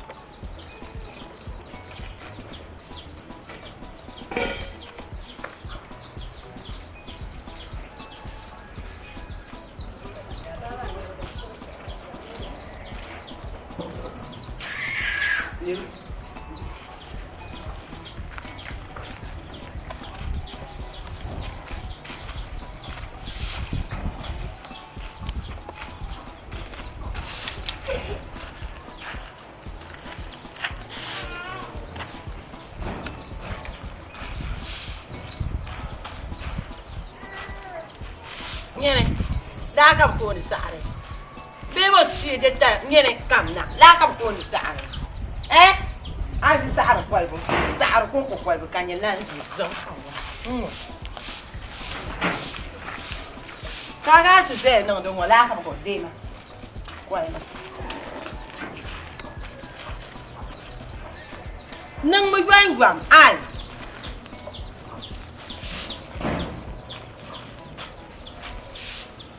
Nyɛni daa ka bi tooni saɣari bee bo shee je tali nyɛni kam na laa ka bi tooni saɣari eh a ʒi saɣari kolibu saɣari konko kolibu ka nyɛ lan ʒi zaŋ ka a gaa ti zaya niŋdi ŋɔ laa ka bi ko deema Kolima. Niŋmi yomyom ai.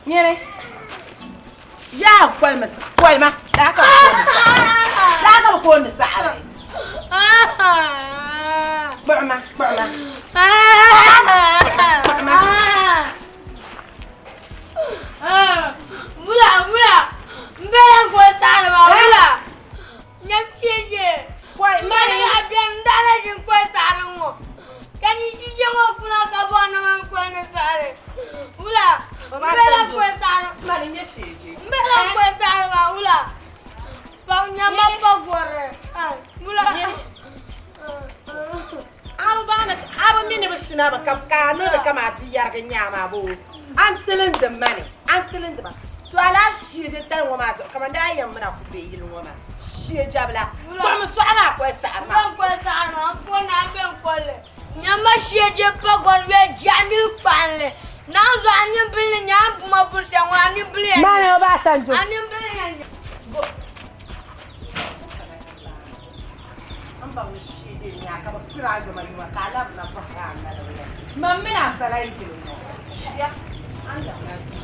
Nyini. Yaa kolima kolima. Daa ka bi kooni saɣari. Daa ka bi kooni saɣari. Kpuɣima kpuɣima. Kpuɣima. Mula mula n bela ko saɣari maa mula nyɛ piɛje mali a biɛni n daa na ʒini koli saɣari ŋɔ ka ni jije ŋɔ kuna ka bɔri ni man koli ni saɣari wula n bela koli saɣari n bela koli saɣari maa wula paɣa nyɛma pa gɔri wula A bi mi ni bi shina mi ka a niŋdi kaman a ti yɛrigi nyaa maa boo? A ni tilindi ma ni, a ni tilindi ma. To a lahi shee di tali ŋɔ maa zuɣu kaman daa yɛn mina ku be yili ŋɔ maa. Shee jɛbila, kpuɣimi sɔɣu maa koli saɣiri maa. N koli saɣiri maa, n koli ni a be n kolli. Nyama shee je pagɔri yoli jiɛɣu mini kpaɣinli. Naanzuhi a nimbili ni nya a ni bu ma buri shɛli ŋɔ, a nimbili yɛn Mani Obasanjo. A nimbili yɛn nya. N baŋ ni shee bɛ nyaa ka bɛ tiri a yoma yoma ka a labina bɔhiri a malibu la. Man mini a bala yi yili ŋɔ ʒiya, a ni labina ti yo.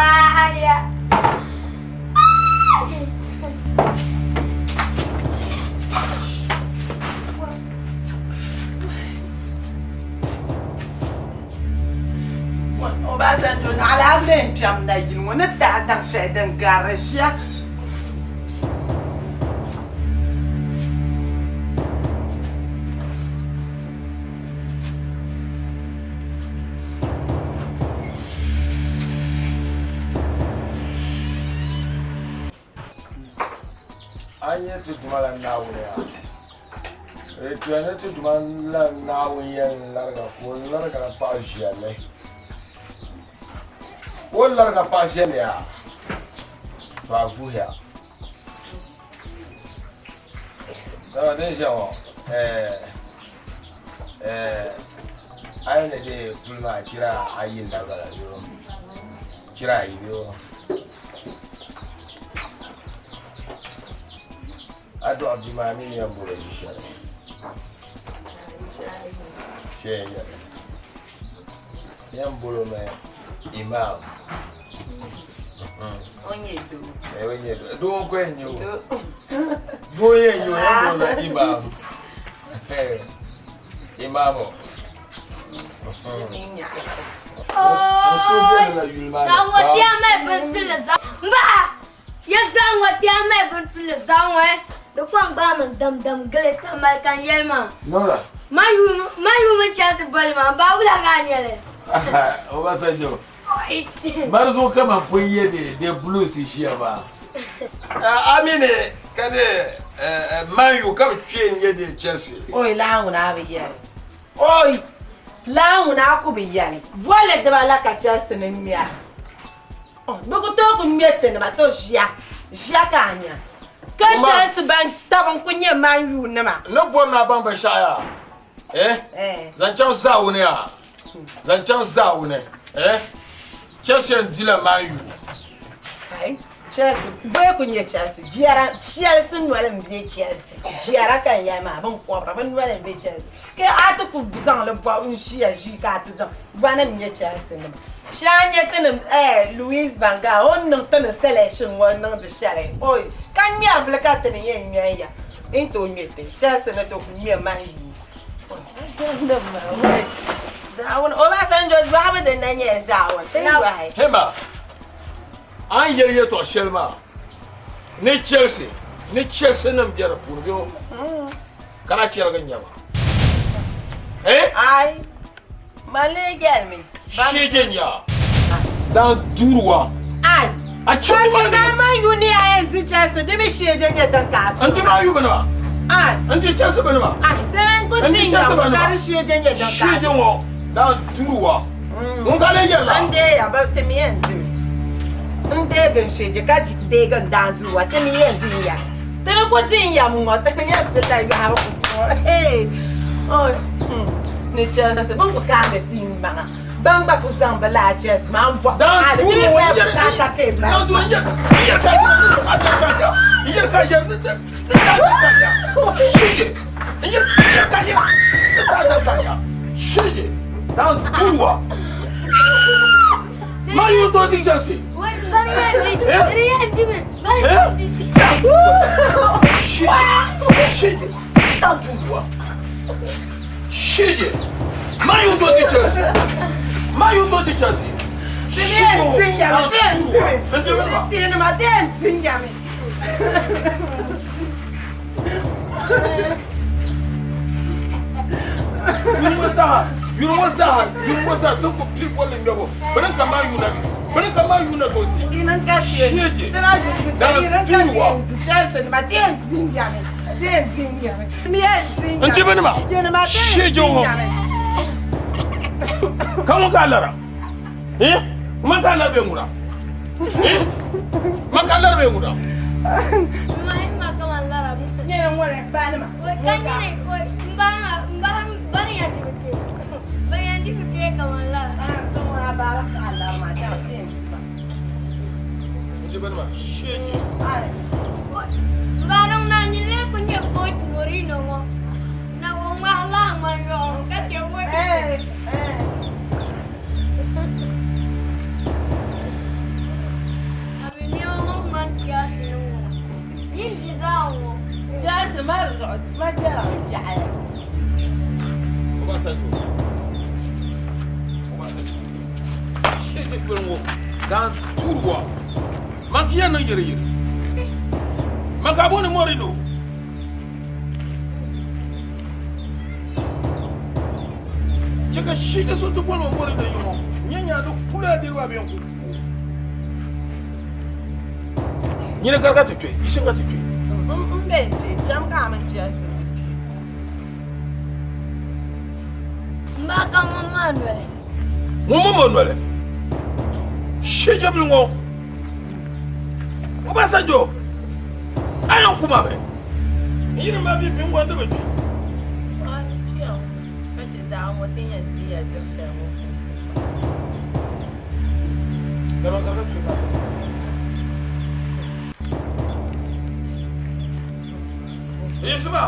Aya. Obasanjo naɣilaa lee kpɛm na yili ŋɔ ni tahi daŋ shɛli din gari ʒiya. A nyɛ ti Duuma la Naawuni yaa. Di tuya ni ti Duuma la Naawuni yɛn lariga ka o larigila paɣ viɛlli. O ni lariga paɣ viɛlli yaa, to a vuhiya. Dama din ʒiya ŋɔ, a yi ni deei puli maa chira ayi n-na bala bee chira ayi bee A dɔɣi bia maa mi ni yɛn bol o yu shɛli. Shee n-nyɛ li. Yɛn bol o mi Imam. O nyɛ doo. Ee, o nyɛ doo. Doo n-ko yɛn nyɛ o. Doo n-yɛn nyɛ o, yɛn bol o la Imam. Imam o. N suhu beni la yuli maa ni. Zaŋ ŋɔ ti a mali bintulli zaŋ. Mbaha! Ya zaŋ ŋɔ ti a mali bintulli zaŋ ŋɔ di kɔŋ gbaai mi damdam gili tamali ka n yɛli maa. Nora. Man yu mini Chelsea bolli maa, m ba wula ka a nyɛli? Obasanjo, mari zuɣu ka man pun ye di di blues ʒiya maa. A mi ni ka di Man U ka bi kpe n-ye di Chelsea. Oi laa ŋuna a bi yɛli. Oi laa ŋuna a ku bi yɛli. Bolli diba la ka Chelsea ni ŋmɛra. Bɛ ku tooi ku ŋmɛ ti nima to ʒiya, ʒiya ka a nya. Ka Chelsea ban tab n-ku nyɛ Man U nima. N ni bɔri ni a baŋ binshɛɣu yaa, eh, zaŋ chaŋ zaawuni yaa, zaŋ chaŋ zaawuni, eh, Chelsea yɛn dila Man U. Ai, Chelsea, bɛ ku nyɛ Chelsea, jɛra, Chelsea noli m-be Chelsea, jɛra ka n yɛli maa, bɛ ni kɔbira, bɛ noli m-be Chelsea. Ka a ti ku zaŋ li bɔbu n-ʒiya ʒii ka a ti zaŋ bɔnim n-nyɛ Chelsea nima. Shee a nya ti ni eh Louis van Gaal o ni niŋ ti ni selection ŋɔ niŋdi shɛli oi ka ŋmɛri bili ka ti ni yɛn ŋmɛ ya n tooi ŋmɛ ti Chelsea ni tooi ku ŋmɛ Man U oi Zaawuni Obasanjo yɔhibu din na nyɛla Zaawuni ti ni yɔhi. Hema, a ni yɛli yɛtɔɣ shɛli maa ni Chelsea ni Chelsea nim be di puuni bee ka na chɛrigi n-nyɛ ba. Eh? Ai, man lee yɛlimi. Sheje nya dan duruwa. Ai, A ka chɛ ti ka man yu ni a yɛn di Chelsea di mi sheje nyɛ din ka a N ti tuhi maa yu bini maa. Ai. N ti Chelsea bini maa. Ai, dini n ku N ti ti nya Chelsea ŋɔ bini ka maa. di sheje nyɛ din ka a Sheje tuhi. ŋɔ dan duruwa. Ŋun ka lee yɛri la? N deei ya ba ti mi yɛn dimi. N deegi n sheje ka deegi n daan duruwa ti mi yɛn di n ya. Ti ni ku di n yɛm ŋɔ, ti ni yɛn pilila yɔhibu pumpɔŋɔ. Hey! Oh, ni Chelsea, bɛ ni ku kaandi team maŋa. Ban gba ku zaŋ bɛ laa Chelsea maa m-bɔhi Dan hali ti duri mi ŋɔ paya n-yɛri bukaata ka yi Dan duri n-yɛri n-yɛri ka yɛri n-yɛri ka yɛri n-yɛri ka yɛri n-yɛri ka yɛri shege n-yɛri n-yɛri ka yɛri n-yɛri ka yɛri shege dan duri wa Man U to di Chelsea. Shege dan duri wa shege Man U to di Chelsea. Man U to di Chelsea. Ti mi yɛn ti n-yɛmi, ti yɛn ti mi. Tiinima ti yɛn ti n-yɛmi. Yuri ŋɔ zaa, yuri ŋɔ zaa, yuri ŋɔ zaa, ti ku pili bolli ŋmɛbu. Bɛ ni ka Man U na, bɛ ni ka Man U na tooi ti. Yinin ka ti yɛn Sheje. ti na ʒi ti Dan shɛli, yinin ka ti duri wa. yɛn di Chelsea nima, ti yɛn ti n-yɛmi, ti yɛn ti n-yɛmi. Ti mi yɛn ti n-yɛmi. N ti bɛ nima. Yinima ti yɛn Sheje ti ŋɔ. n-yɛmi. Ka ŋun ka a lara? Eh? Man ka a lara bee ŋuna? Eh? Man ka a lara bee ŋuna? N ti bɛ nima. Sheje. Ma jɛra biɛɣu. Obasanjo. Obasanjo. Shege bili ŋɔ daan tuuri wa. Man ka yɛn niŋ yɛri yɛri. Man ka booni Morino. Chɛ ka shege so ti boli ma Morino yi ŋɔ. Nyɛ nyaandi kula diriba bɛ n ku. Nyini kari ka ti kpe, yisim ka ti kpe. M be n kpe, cham ka a mini Chelsea ti kpe. M ba ka ŋun maa noli. Ŋun mɔmɔ noli. Shijibili ŋɔ. Obasanjo, a yɛn kuma mi. N yiri ma bi bingɔndi bi kpe. Ka chɛ zaɣ ŋɔ ti yɛn ti ya diri shɛli ŋɔ. Isma.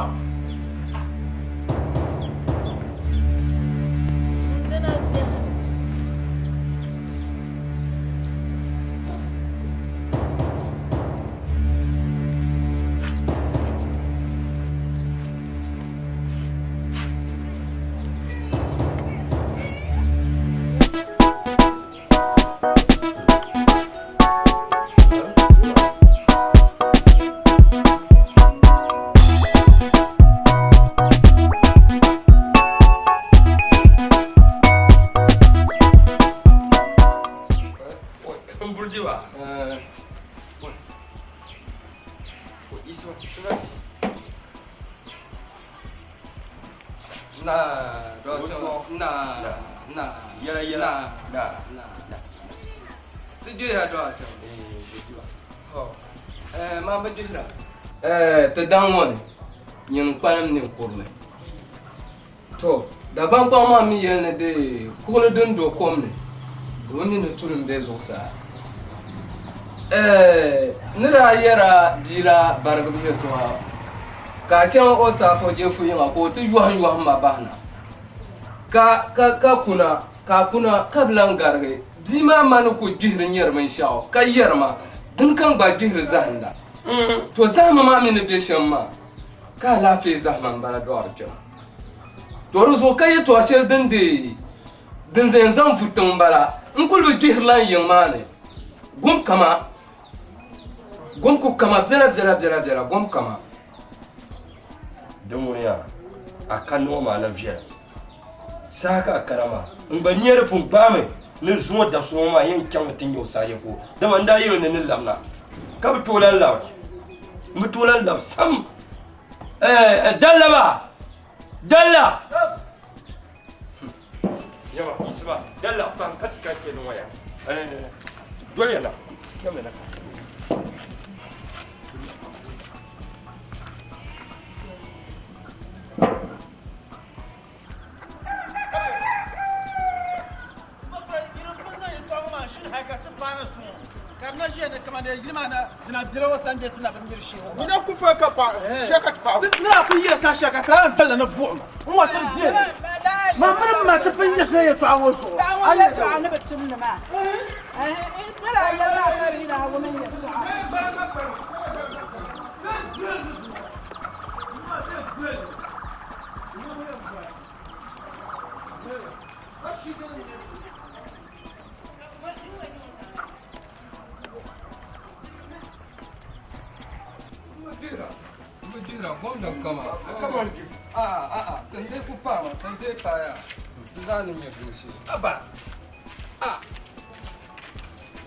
Ti daŋ ŋɔ ni nyin kpalim ninkurili. To, Dagbaŋ kpaŋ maa mi yɛli ni di kuɣili din do kom ni, di bi mi ni tulim be zuɣusaa. Ni daa yɛra bia la barigibu yɛtɔɣa ka a chaŋ o saafo Jefu yiŋa ka o ti yɔhim yɔhim ma bahina ka kuna ka a kuna ka bi lan garigi bia maa ma ni ku gbihiri nyari binshɛɣu ka yɛri ma dini ka n gba gbihiri zahinda. To zahima maa mi ni be shɛm maa, ka alaafee zahima m-bala dɔɣiri kpɛma. To di zuɣu ka yɛtɔɣ shɛli din deei din yɛn zaŋ vu tiŋ m-bala, n kul bi gbihirila n yiŋ maa ni gom kama, gom ku kama biɛla biɛla biɛla biɛla gom kama. Din ŋuni yaa, a kanni ŋɔ maa na viɛla. Saha ka a kana maa, n gba nya di pun gbaami ni zuŋɔ dabisili ŋɔ maa yɛn chaŋmi ti nya o saayɛfo, dama n daa yɛl o ni ni labina ka bi tooi lan labi. M bi tooi lan labi sam. Dalla maa! Dalla! Yɛma, yiɣisima, dalla, kpaŋ ka ti ka chɛ ni ŋɔ ya. Doliya na, yɛmya na ka. Mina ku fa ka pa shɛ ka ti paɣa. Nira ku yiɣisa shɛ ka tira n tali ni buɣum n wa tiri diɛ ma mini ma ti pun yiɣisi yɛltɔɣa ŋɔ zuɣu. Yɛltɔɣa ni bi tumdi maa.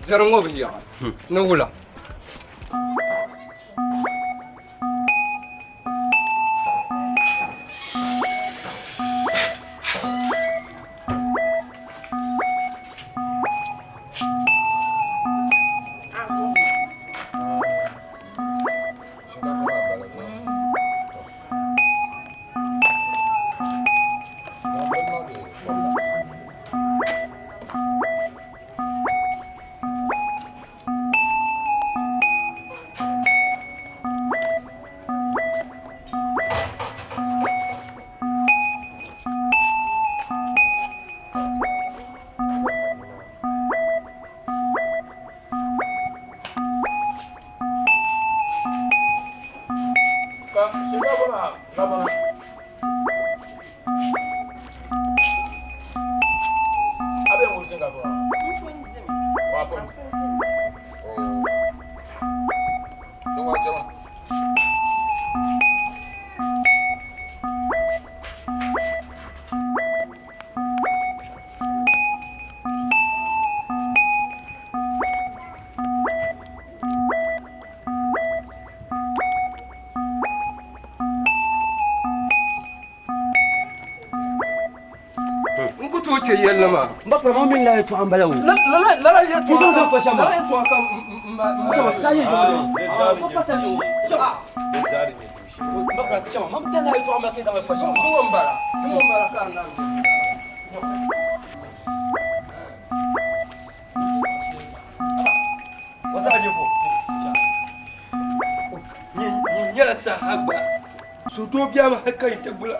Biɛri ŋɔ bi yaɣa ni wula. A bɛ ŋun zinga bɔ? Wa pun. Wa jama. N ku tooi chɛ yɛlli maa. N ba pɔra mini lala yɛltɔɣa n-bala o. Lala yɛltɔɣa N zaŋ fa shɛm maa. Lala yɛltɔɣa ka m ba. Zuŋɔ m-bala. Zuŋɔ m-bala ka a naan Nyɛla saha gba suhudoo biɛhigu hali ka yi ti gbula.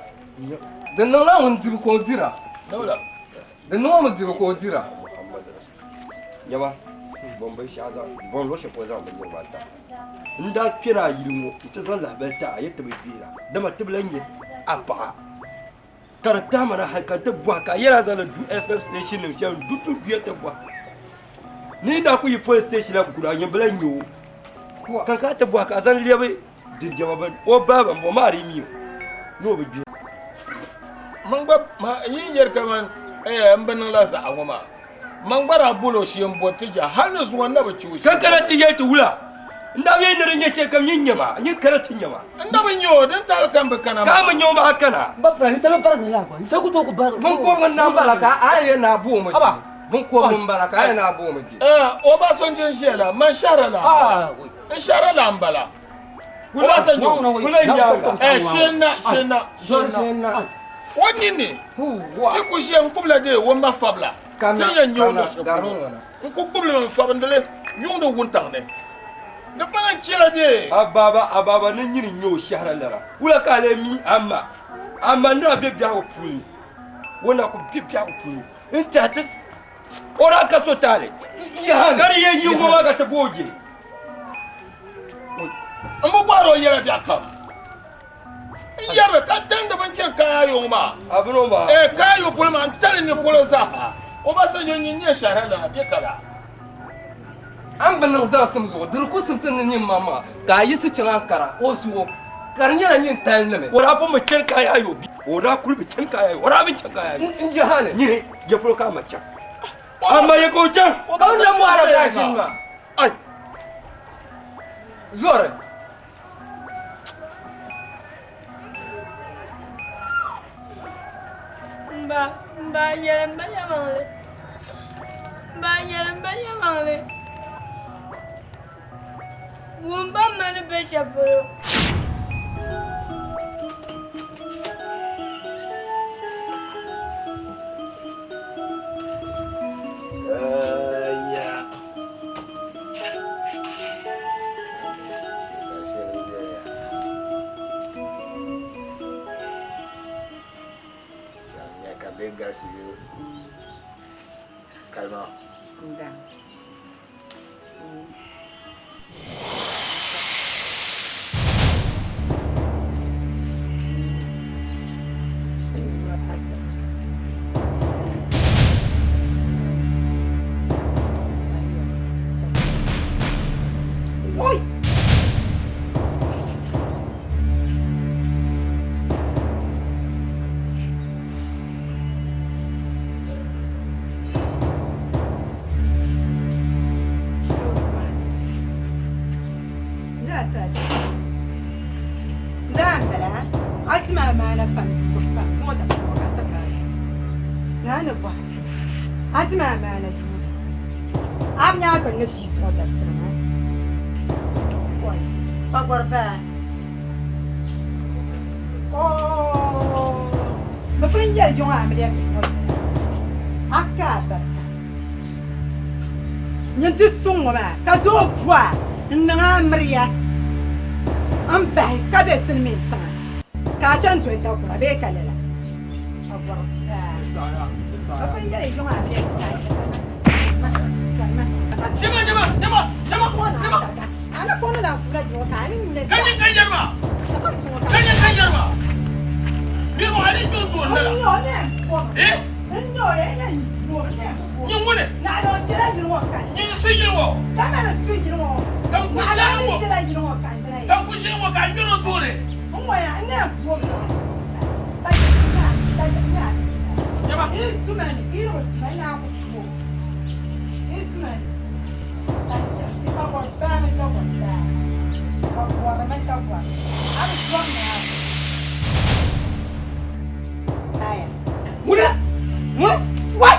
Di niŋla ŋun dibu ka o dira. Di niŋ o mi dibu ka o dira. Nyama, bɔn binshɛɣu zaŋ bɔn luɣ shɛli polo zaŋ bindirigu maa ta. N daa kpɛna a yili ŋɔ nti zaŋ lahibali ti a yɛli ti bi gbihira, dama ti bi lahi nya a paɣa. Ka di tahi ma na hali ka n ti bɔhi ka a yɛli a zaŋ li du FM station nim shɛm n du tinduya ti bɔhi. Ni daa ku yi police station la n-kuli a nyin bi lahi nya o. Ka n kana ti bɔhi ka a zaŋ lɛbi Dindiɛma bɛn o baaba m-bɔ maa di mi o ni o bi gbi. Man gba ma yi yɛri kaman n bi niŋla zaɣa ŋɔ maa, man gba daa bol o shee m-bɔri ti ja hal ni zuŋɔ n na bi chɛ o shee. Ka kana ti yɛli ti wula? N daa bi yɛli ni di nyɛ shɛlikam nyin nya ma, nyin kana ti nya ma. N na bi nya o, din tahili ka m bi kana Ka maa. a mi nya o maa kana. N ba pira, ninsal bi barigiri laa gba, ninsal ku tooi ku barigi. Binkɔbigu n-na m-bala ka a yɛn ni a bo o mi di. Binkɔbigu m-bala ka a yɛn ni a bo o mi di. O ba so n-je n-ʒiya la, man shɛhira la m-bala. N shɛhira la m-bala. Obasanjo. Eh, shenna, shenna, shenna. O nini ti ku ʒe n kubila dee o ma fabila. Ti yɛn nyɛ o luɣ shɛli polo. N ku gbubili mi n fabindili yuŋdi wuntaŋ ni. Di pala n chɛla dee. A baaba, a baaba ni nyini n-nyɛ o shɛhira lana. Wula ka a lee mi a ma? A ma ni a be biɛhigu puuni. O na ku be biɛhigu puuni n-tɛhi ti o daa ka so taali. Ka di yɛn yi ŋɔ maa ka ti bo o je. N bi bɔhiri o yɛla biɛɣu kam. N yɛrimi ka tandi bini chani Kaayo ŋɔ maa. A bini o maa? Ee, Kaayo polo maa, n tali ni polo zaa. Obasanjo nyin nyɛ shɛhira lana bɛ ka laa. A ni bi niŋ zaŋsim zuɣu, di di ku simsi ni nyin maŋmaŋa ka a yiɣisi chaŋ Ankara o zuɣu, ka di nyɛla nyin tali ni mi. O daa pun bi chani Kaayo bia. O daa kuli bi chani Kaayo. O daa bi chani Kaayo. N yɛha ni. Nyini, ya polo ka a ma chaŋ. A ma ya ka o chaŋ. Ka bɛ na mɔhira daa ʒini maa. Ai! Zɔri! M ba, m ba, yɛli m ba yɛlimaŋli. M ba, yɛli m ba yɛlimaŋli. Wum ba ma ni be shɛli polo. Nyin ti suŋ ŋɔ maa ka zaŋ o pua n-niŋ a miriya m-bahi ka be silimiin tiŋa ka a chani doli takura bee ka lala? A bɔri paa. Bɛ pun yɛli yuŋ a miriya A ni kɔŋ la n-fuula juŋɔ ka a ni nya Bia ŋɔ a lee kpe n-tooni lala? Eh? Nyin ŋuni? Nyin su yili ŋɔ. Ka n ku ʒili ŋɔ ka a ŋmɛri o tooni. Nyama. Ŋuni? Ŋuni? Wai!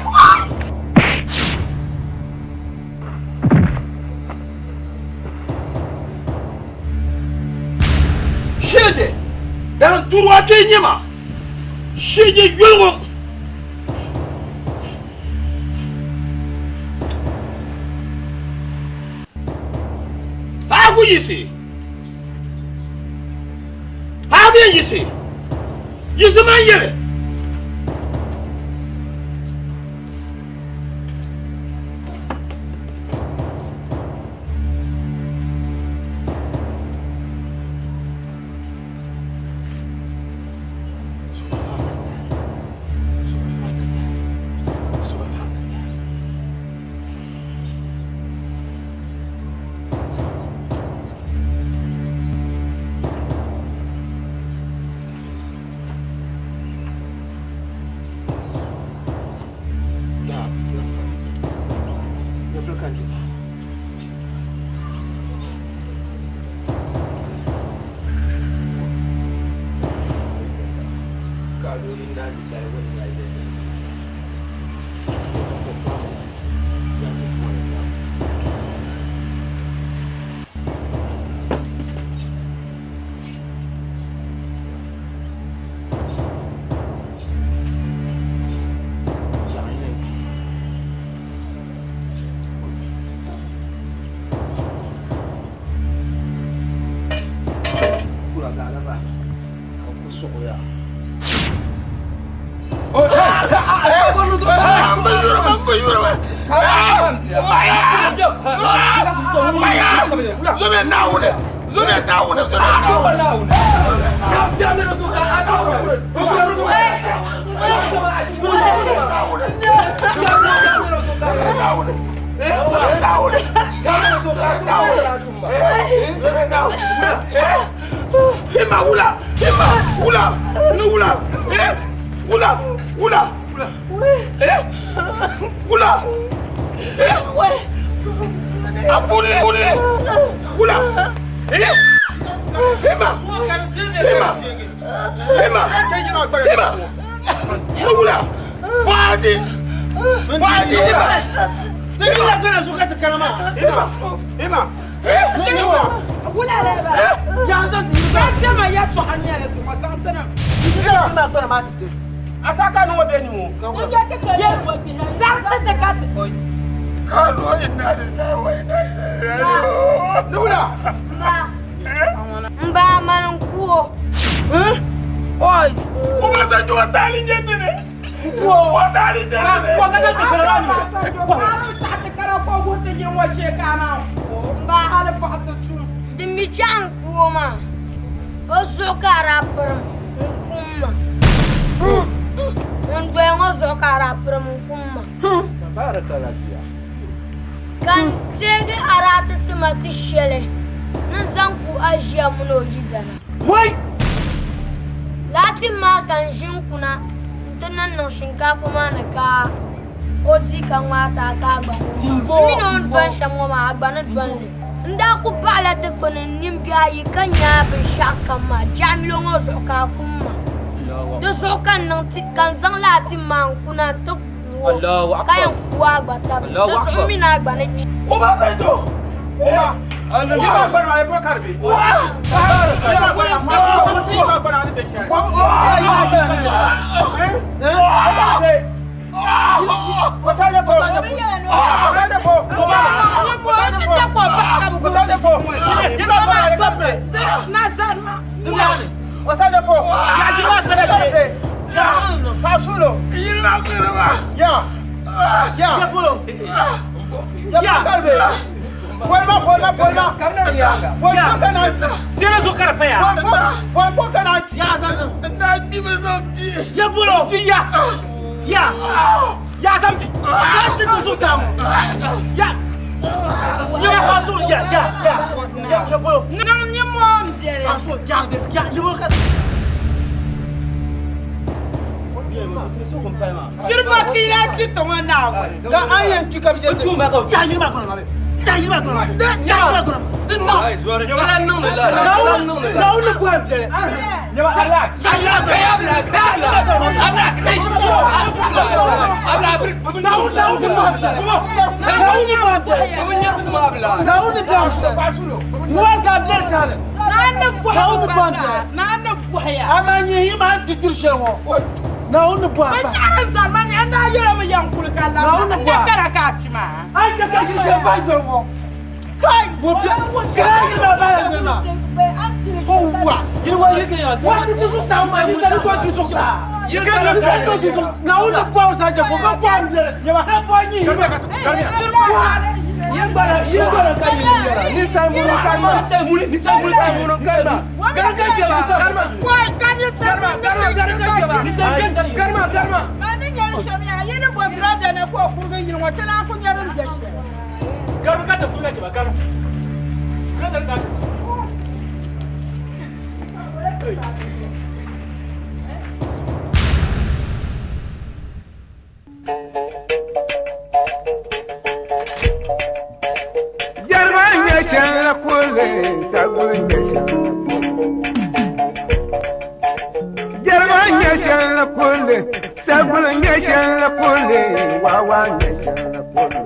Shɛlɛjɛ dan turu a kpee nyɛma shɛlɛjɛ yoli ŋɔ. Paɣa ku yiɣisi paɣa bɛ yiɣisi yiɣisi man yɛli. Polima polima polima. Polima kana. Tɛnɛ zo kara paya. Polima polima kana. Ya zan. Na bi ba zan bi. Ya bulo. Ya. Ya. Ya zan bi. Ya ti tu samu. Ya. Ya ka so ya ya ya. Ya ya bulo. Niŋ ni mɔm biɛli. Ka so ya ya ya bulo ka. Jiriba kila ti tɔŋɔ naawuni. Ka an yɛn tu ka bi jɛ. Tu ma ka. Ya yiri ma kɔnɔ ma bɛ. Ya yiri ma kɔnɔ ma bɛ. Ya yiri ma kɔnɔ. Di niŋ. Kala niŋdi la. Kala niŋdi la. Naawuni bɔ a biɛli. Nyaba ala. Ya yiri ma Kai abla kai abla. Abla kai. Abla abla. Naawuni naawuni bɔ a biɛli. Naawuni bɔ a biɛli. Ko nyɛri kuma abla. Naawuni bɔ a biɛli. Nuwa sa biɛli taali. Naawuni bɔhi Naawuni bɔ a biɛli. Naawuni bɔhiya. Ama nyɛ yi ma ti turi shɛli ŋɔ. Naawuni bɔ a Bɛ biɛli. shɛri n zari ma ni n daa yɛrɛ mi yɛn kuli ka lamma Naawuni n bɔ ne a. kana k'a ti ma. An tɛ ka yiri shɛli ba jɔli ŋɔ. Kai bo biɛli. Kɛlɛ yiri ma ba la jɔli ma. Ko wa. Yiri wa yiri kɛ yan. Wa ti ti zuɣusaa ma ni sani to ti zuɣusaa. Yiri Ni kana sani to ti zuɣusaa. Naawuni bɔ a sa jɛ fo ka bɔ a biɛli. Ka bɔ a nyi. Yiri gbara yiri gbara ka yiri yɛra. Ni sai munu kalma. Ni sai munu ni sai munu Ni sai munu kalma. Garga jaba garma. Wai ka ni sani Garma garma garga jaba. Garma garma. Ma ni nyɛri shɛm yaa yi ni bɔ birada na ka o kurigi yili ŋɔ ti naan ku nyɛri n jɛ shɛli. Garba ka ta kurga jaba garba. Kurga ka ta. Jɛriba n-nyɛ shɛli kulli saguli n-nyɛ shɛli Jɛriba n-nyɛ shɛli kulli saguli n-nyɛ shɛli kulli wawa n-nyɛ shɛli kulli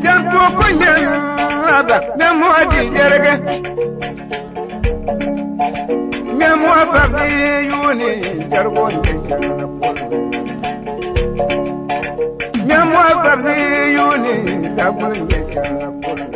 Jɛntuku nyɛ aba nyɛmɔɔ di jɛrigi nyɛmɔɔ fabi yuuni jɛrigu n-nyɛ shɛli kulli Nyɛmɔɔ fabi yuuni saguli n-nyɛ shɛli kulli.